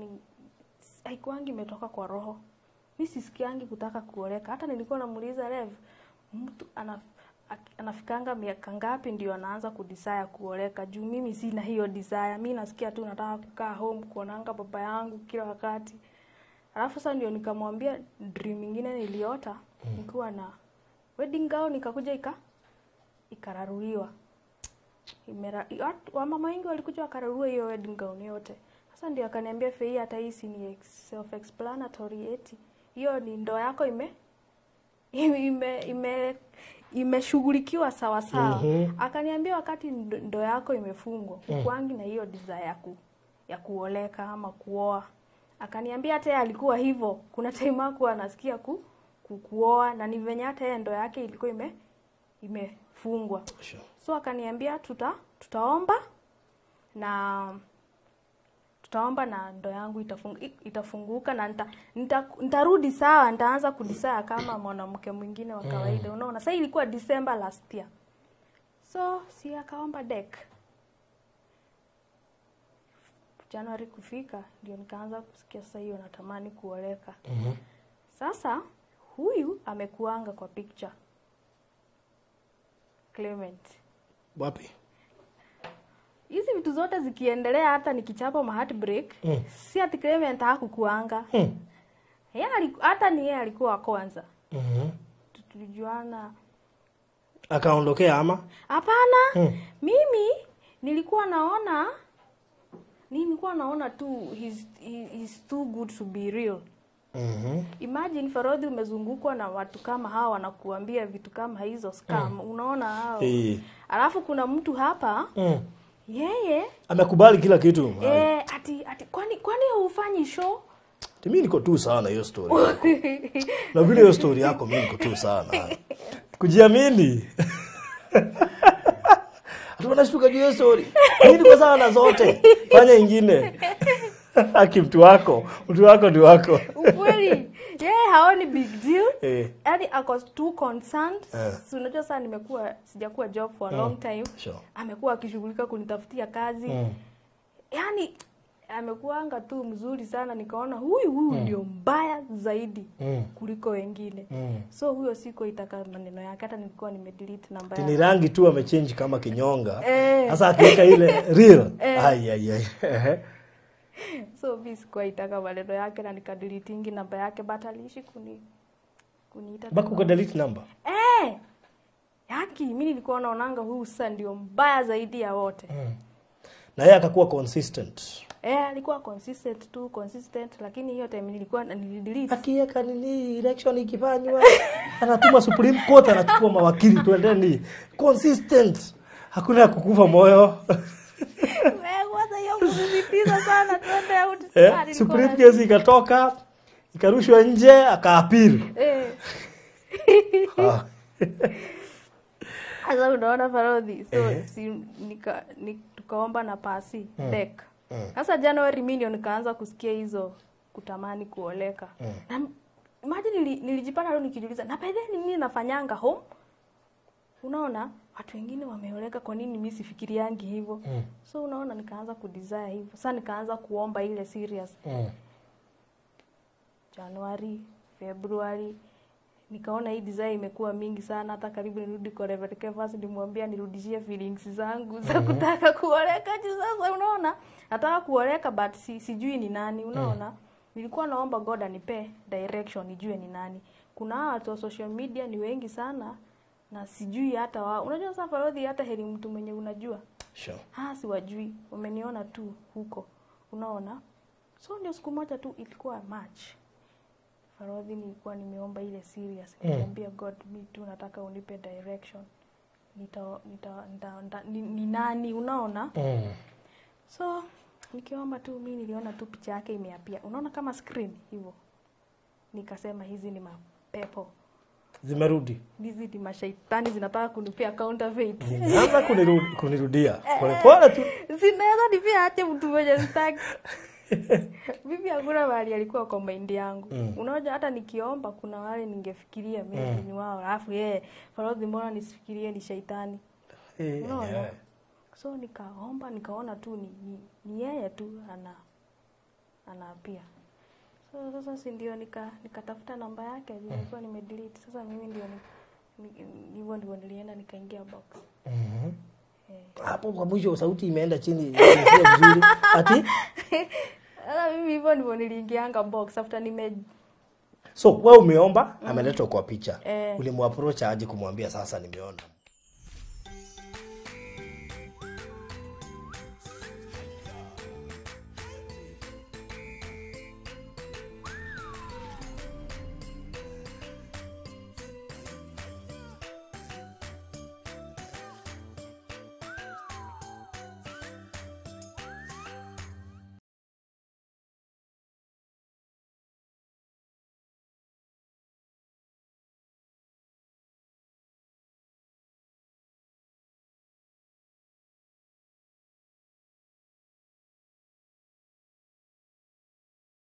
haikuangi imetoka kwa roho. Mimi sisikiangi kutaka kuoleka. Hata nilikuwa namuuliza Rev, mtu anafikanga miaka ngapi ndio anaanza kudesire kuoleka? Juu mimi sina hiyo desire. Mimi nasikia tu nataka kukaa home kuonanga baba yangu kila wakati. Alafu sasa ndio nikamwambia dream nyingine niliota nikiwa na wedding gown, nikakuja ikararuliwa. Wamama wengi walikuja wakararua hiyo wedding gown yote. Sasa ndio akaniambia Fei, hata hii si ni self explanatory, eti hiyo ni ndoa yako imeshughulikiwa sawa sawa. Akaniambia wakati ndoa yako imefungwa, ukwangi na hiyo desire ya kuoleka ama kuoa. Akaniambia hata alikuwa hivyo, kuna time hakuwa anasikia kuoa, na ni venye hata yeye ndoa yake ilikuwa imefungwa.
Sure.
So akaniambia tutaomba na ndoa yangu itafunguka na nitarudi sawa, nitaanza kudesire kama mwanamke mwingine wa kawaida. Unaona, sasa ilikuwa December last year. So si akaomba deck. January kufika ndio nikaanza kusikia sasa hiyo natamani kuoleka. Sasa huyu amekuanga kwa picture. Clement.
Wapi?
Hizi vitu zote zikiendelea, hata nikichapa ma heartbreak, si ati Clement hakukuanga. Yeye hata ni yeye alikuwa kwanza. Tulijuana.
Akaondokea ama?
Hapana. Mimi nilikuwa naona tu he's too good to be real. Imagine Farodhi umezungukwa na watu kama hawa wanakuambia vitu kama hizo scam. Unaona hao. Alafu kuna mtu hapa yeye
amekubali kila kitu.
Ati kwani hufanyi show?
Mimi niko tu sana hiyo story yako. Na vile hiyo story yako mimi niko tu sana. Kujiamini. Tunashtuka juu hiyo story. Mimi niko sana na zote. Fanya ingine. Aki mtu wako ndio wako.
Ukweli. Yeye haoni big deal. Yaani ako too concerned. So unajua sasa sijakuwa job for a long time.
Sure.
Amekuwa akishughulika kunitafutia kazi. Yaani amekuanga tu mzuri sana, nikaona huyu ndio mbaya zaidi kuliko wengine. So huyo siko itaka maneno yake, hata nilikuwa nimedelete namba yake.
Ni rangi tu amechange kama kinyonga. Sasa akiweka ile real. Ai ai ai.
So mimi sikuwa itaka maneno yake na nikadelete namba yake, but aliishi kuniita.
Bako kwa delete number.
Yaki mimi nilikuwa naonanga huyu sasa ndio mbaya zaidi ya wote.
Na yeye akakuwa consistent.
Alikuwa consistent, lakini hiyo time nilikuwa nilidelete.
Akiweka nini election ikifanywa anatuma Supreme Court, anachukua mawakili, tuendeni. Consistent. Hakuna kukufa moyo.
Wewe hiyo kusisitiza sana tuende out.
Supreme case ikatoka, ikarushwa nje, akaapili.
Sasa unaona Farodhi. So si tukaomba na pasi deck. Sasa January mimi ndio nikaanza kusikia hizo kutamani kuoleka. Na imagine nilijipata leo nikijiuliza, na by then nini nafanyanga home? Unaona watu wengine wameoleka, kwa nini mimi sifikiriangi hivyo? So unaona nikaanza kudesire hivyo. Sasa nikaanza kuomba ile serious. January, February nikaona hii desire imekuwa mingi sana, hata karibu nirudi kwa Reverend Kefas nimwambia nirudishie feelings zangu za kutaka kuoleka. Juu sasa unaona nataka kuoleka but sijui ni nani, unaona. Nilikuwa naomba God anipe direction nijue ni nani. Kuna hawa watu wa social media ni wengi sana na sijui hata wao. Unajua sasa Farodhi, hata heri mtu mwenye unajua.
Sure.
Siwajui, wameniona tu huko. Unaona? So ndio siku moja tu ilikuwa March. Farodhi, nilikuwa nimeomba ile serious. Nikamwambia God, mi tu nataka unipe direction. Nita, nita, nita, nita, ni nani, unaona? So nikiomba tu mi niliona tu picha yake imeappear. Unaona kama screen hivyo. Nikasema hizi ni mapepo.
Zimerudi.
Hizi ni mashaitani zinataka kunipea counterfeit.
Zimeanza kunirudia. Pole pole tu.
Zinaweza nipea ache mtu mwenye sitaki. Mimi hakuna mahali alikuwa kwa mind yangu. Unaona hata nikiomba kuna wale ningefikiria mimi ni wao. Alafu yeye Farodhi, mbona nisifikirie ni shaitani? Unaona?
Yeah.
So nikaomba nikaona tu ni yeye tu anaappear. So sasa si ndio nikatafuta namba yake, nilikuwa nimedelete. Sasa mimi ndio hivyo ndio nilienda nikaingia box.
Hapo kwa mwisho sauti imeenda chini, sio vizuri. Ati?
Sasa mimi hivyo ndivyo niliingianga box after nime
So wewe umeomba, ameletwa kwa picha.
Eh.
Ulimwapproach aje kumwambia sasa nimeona?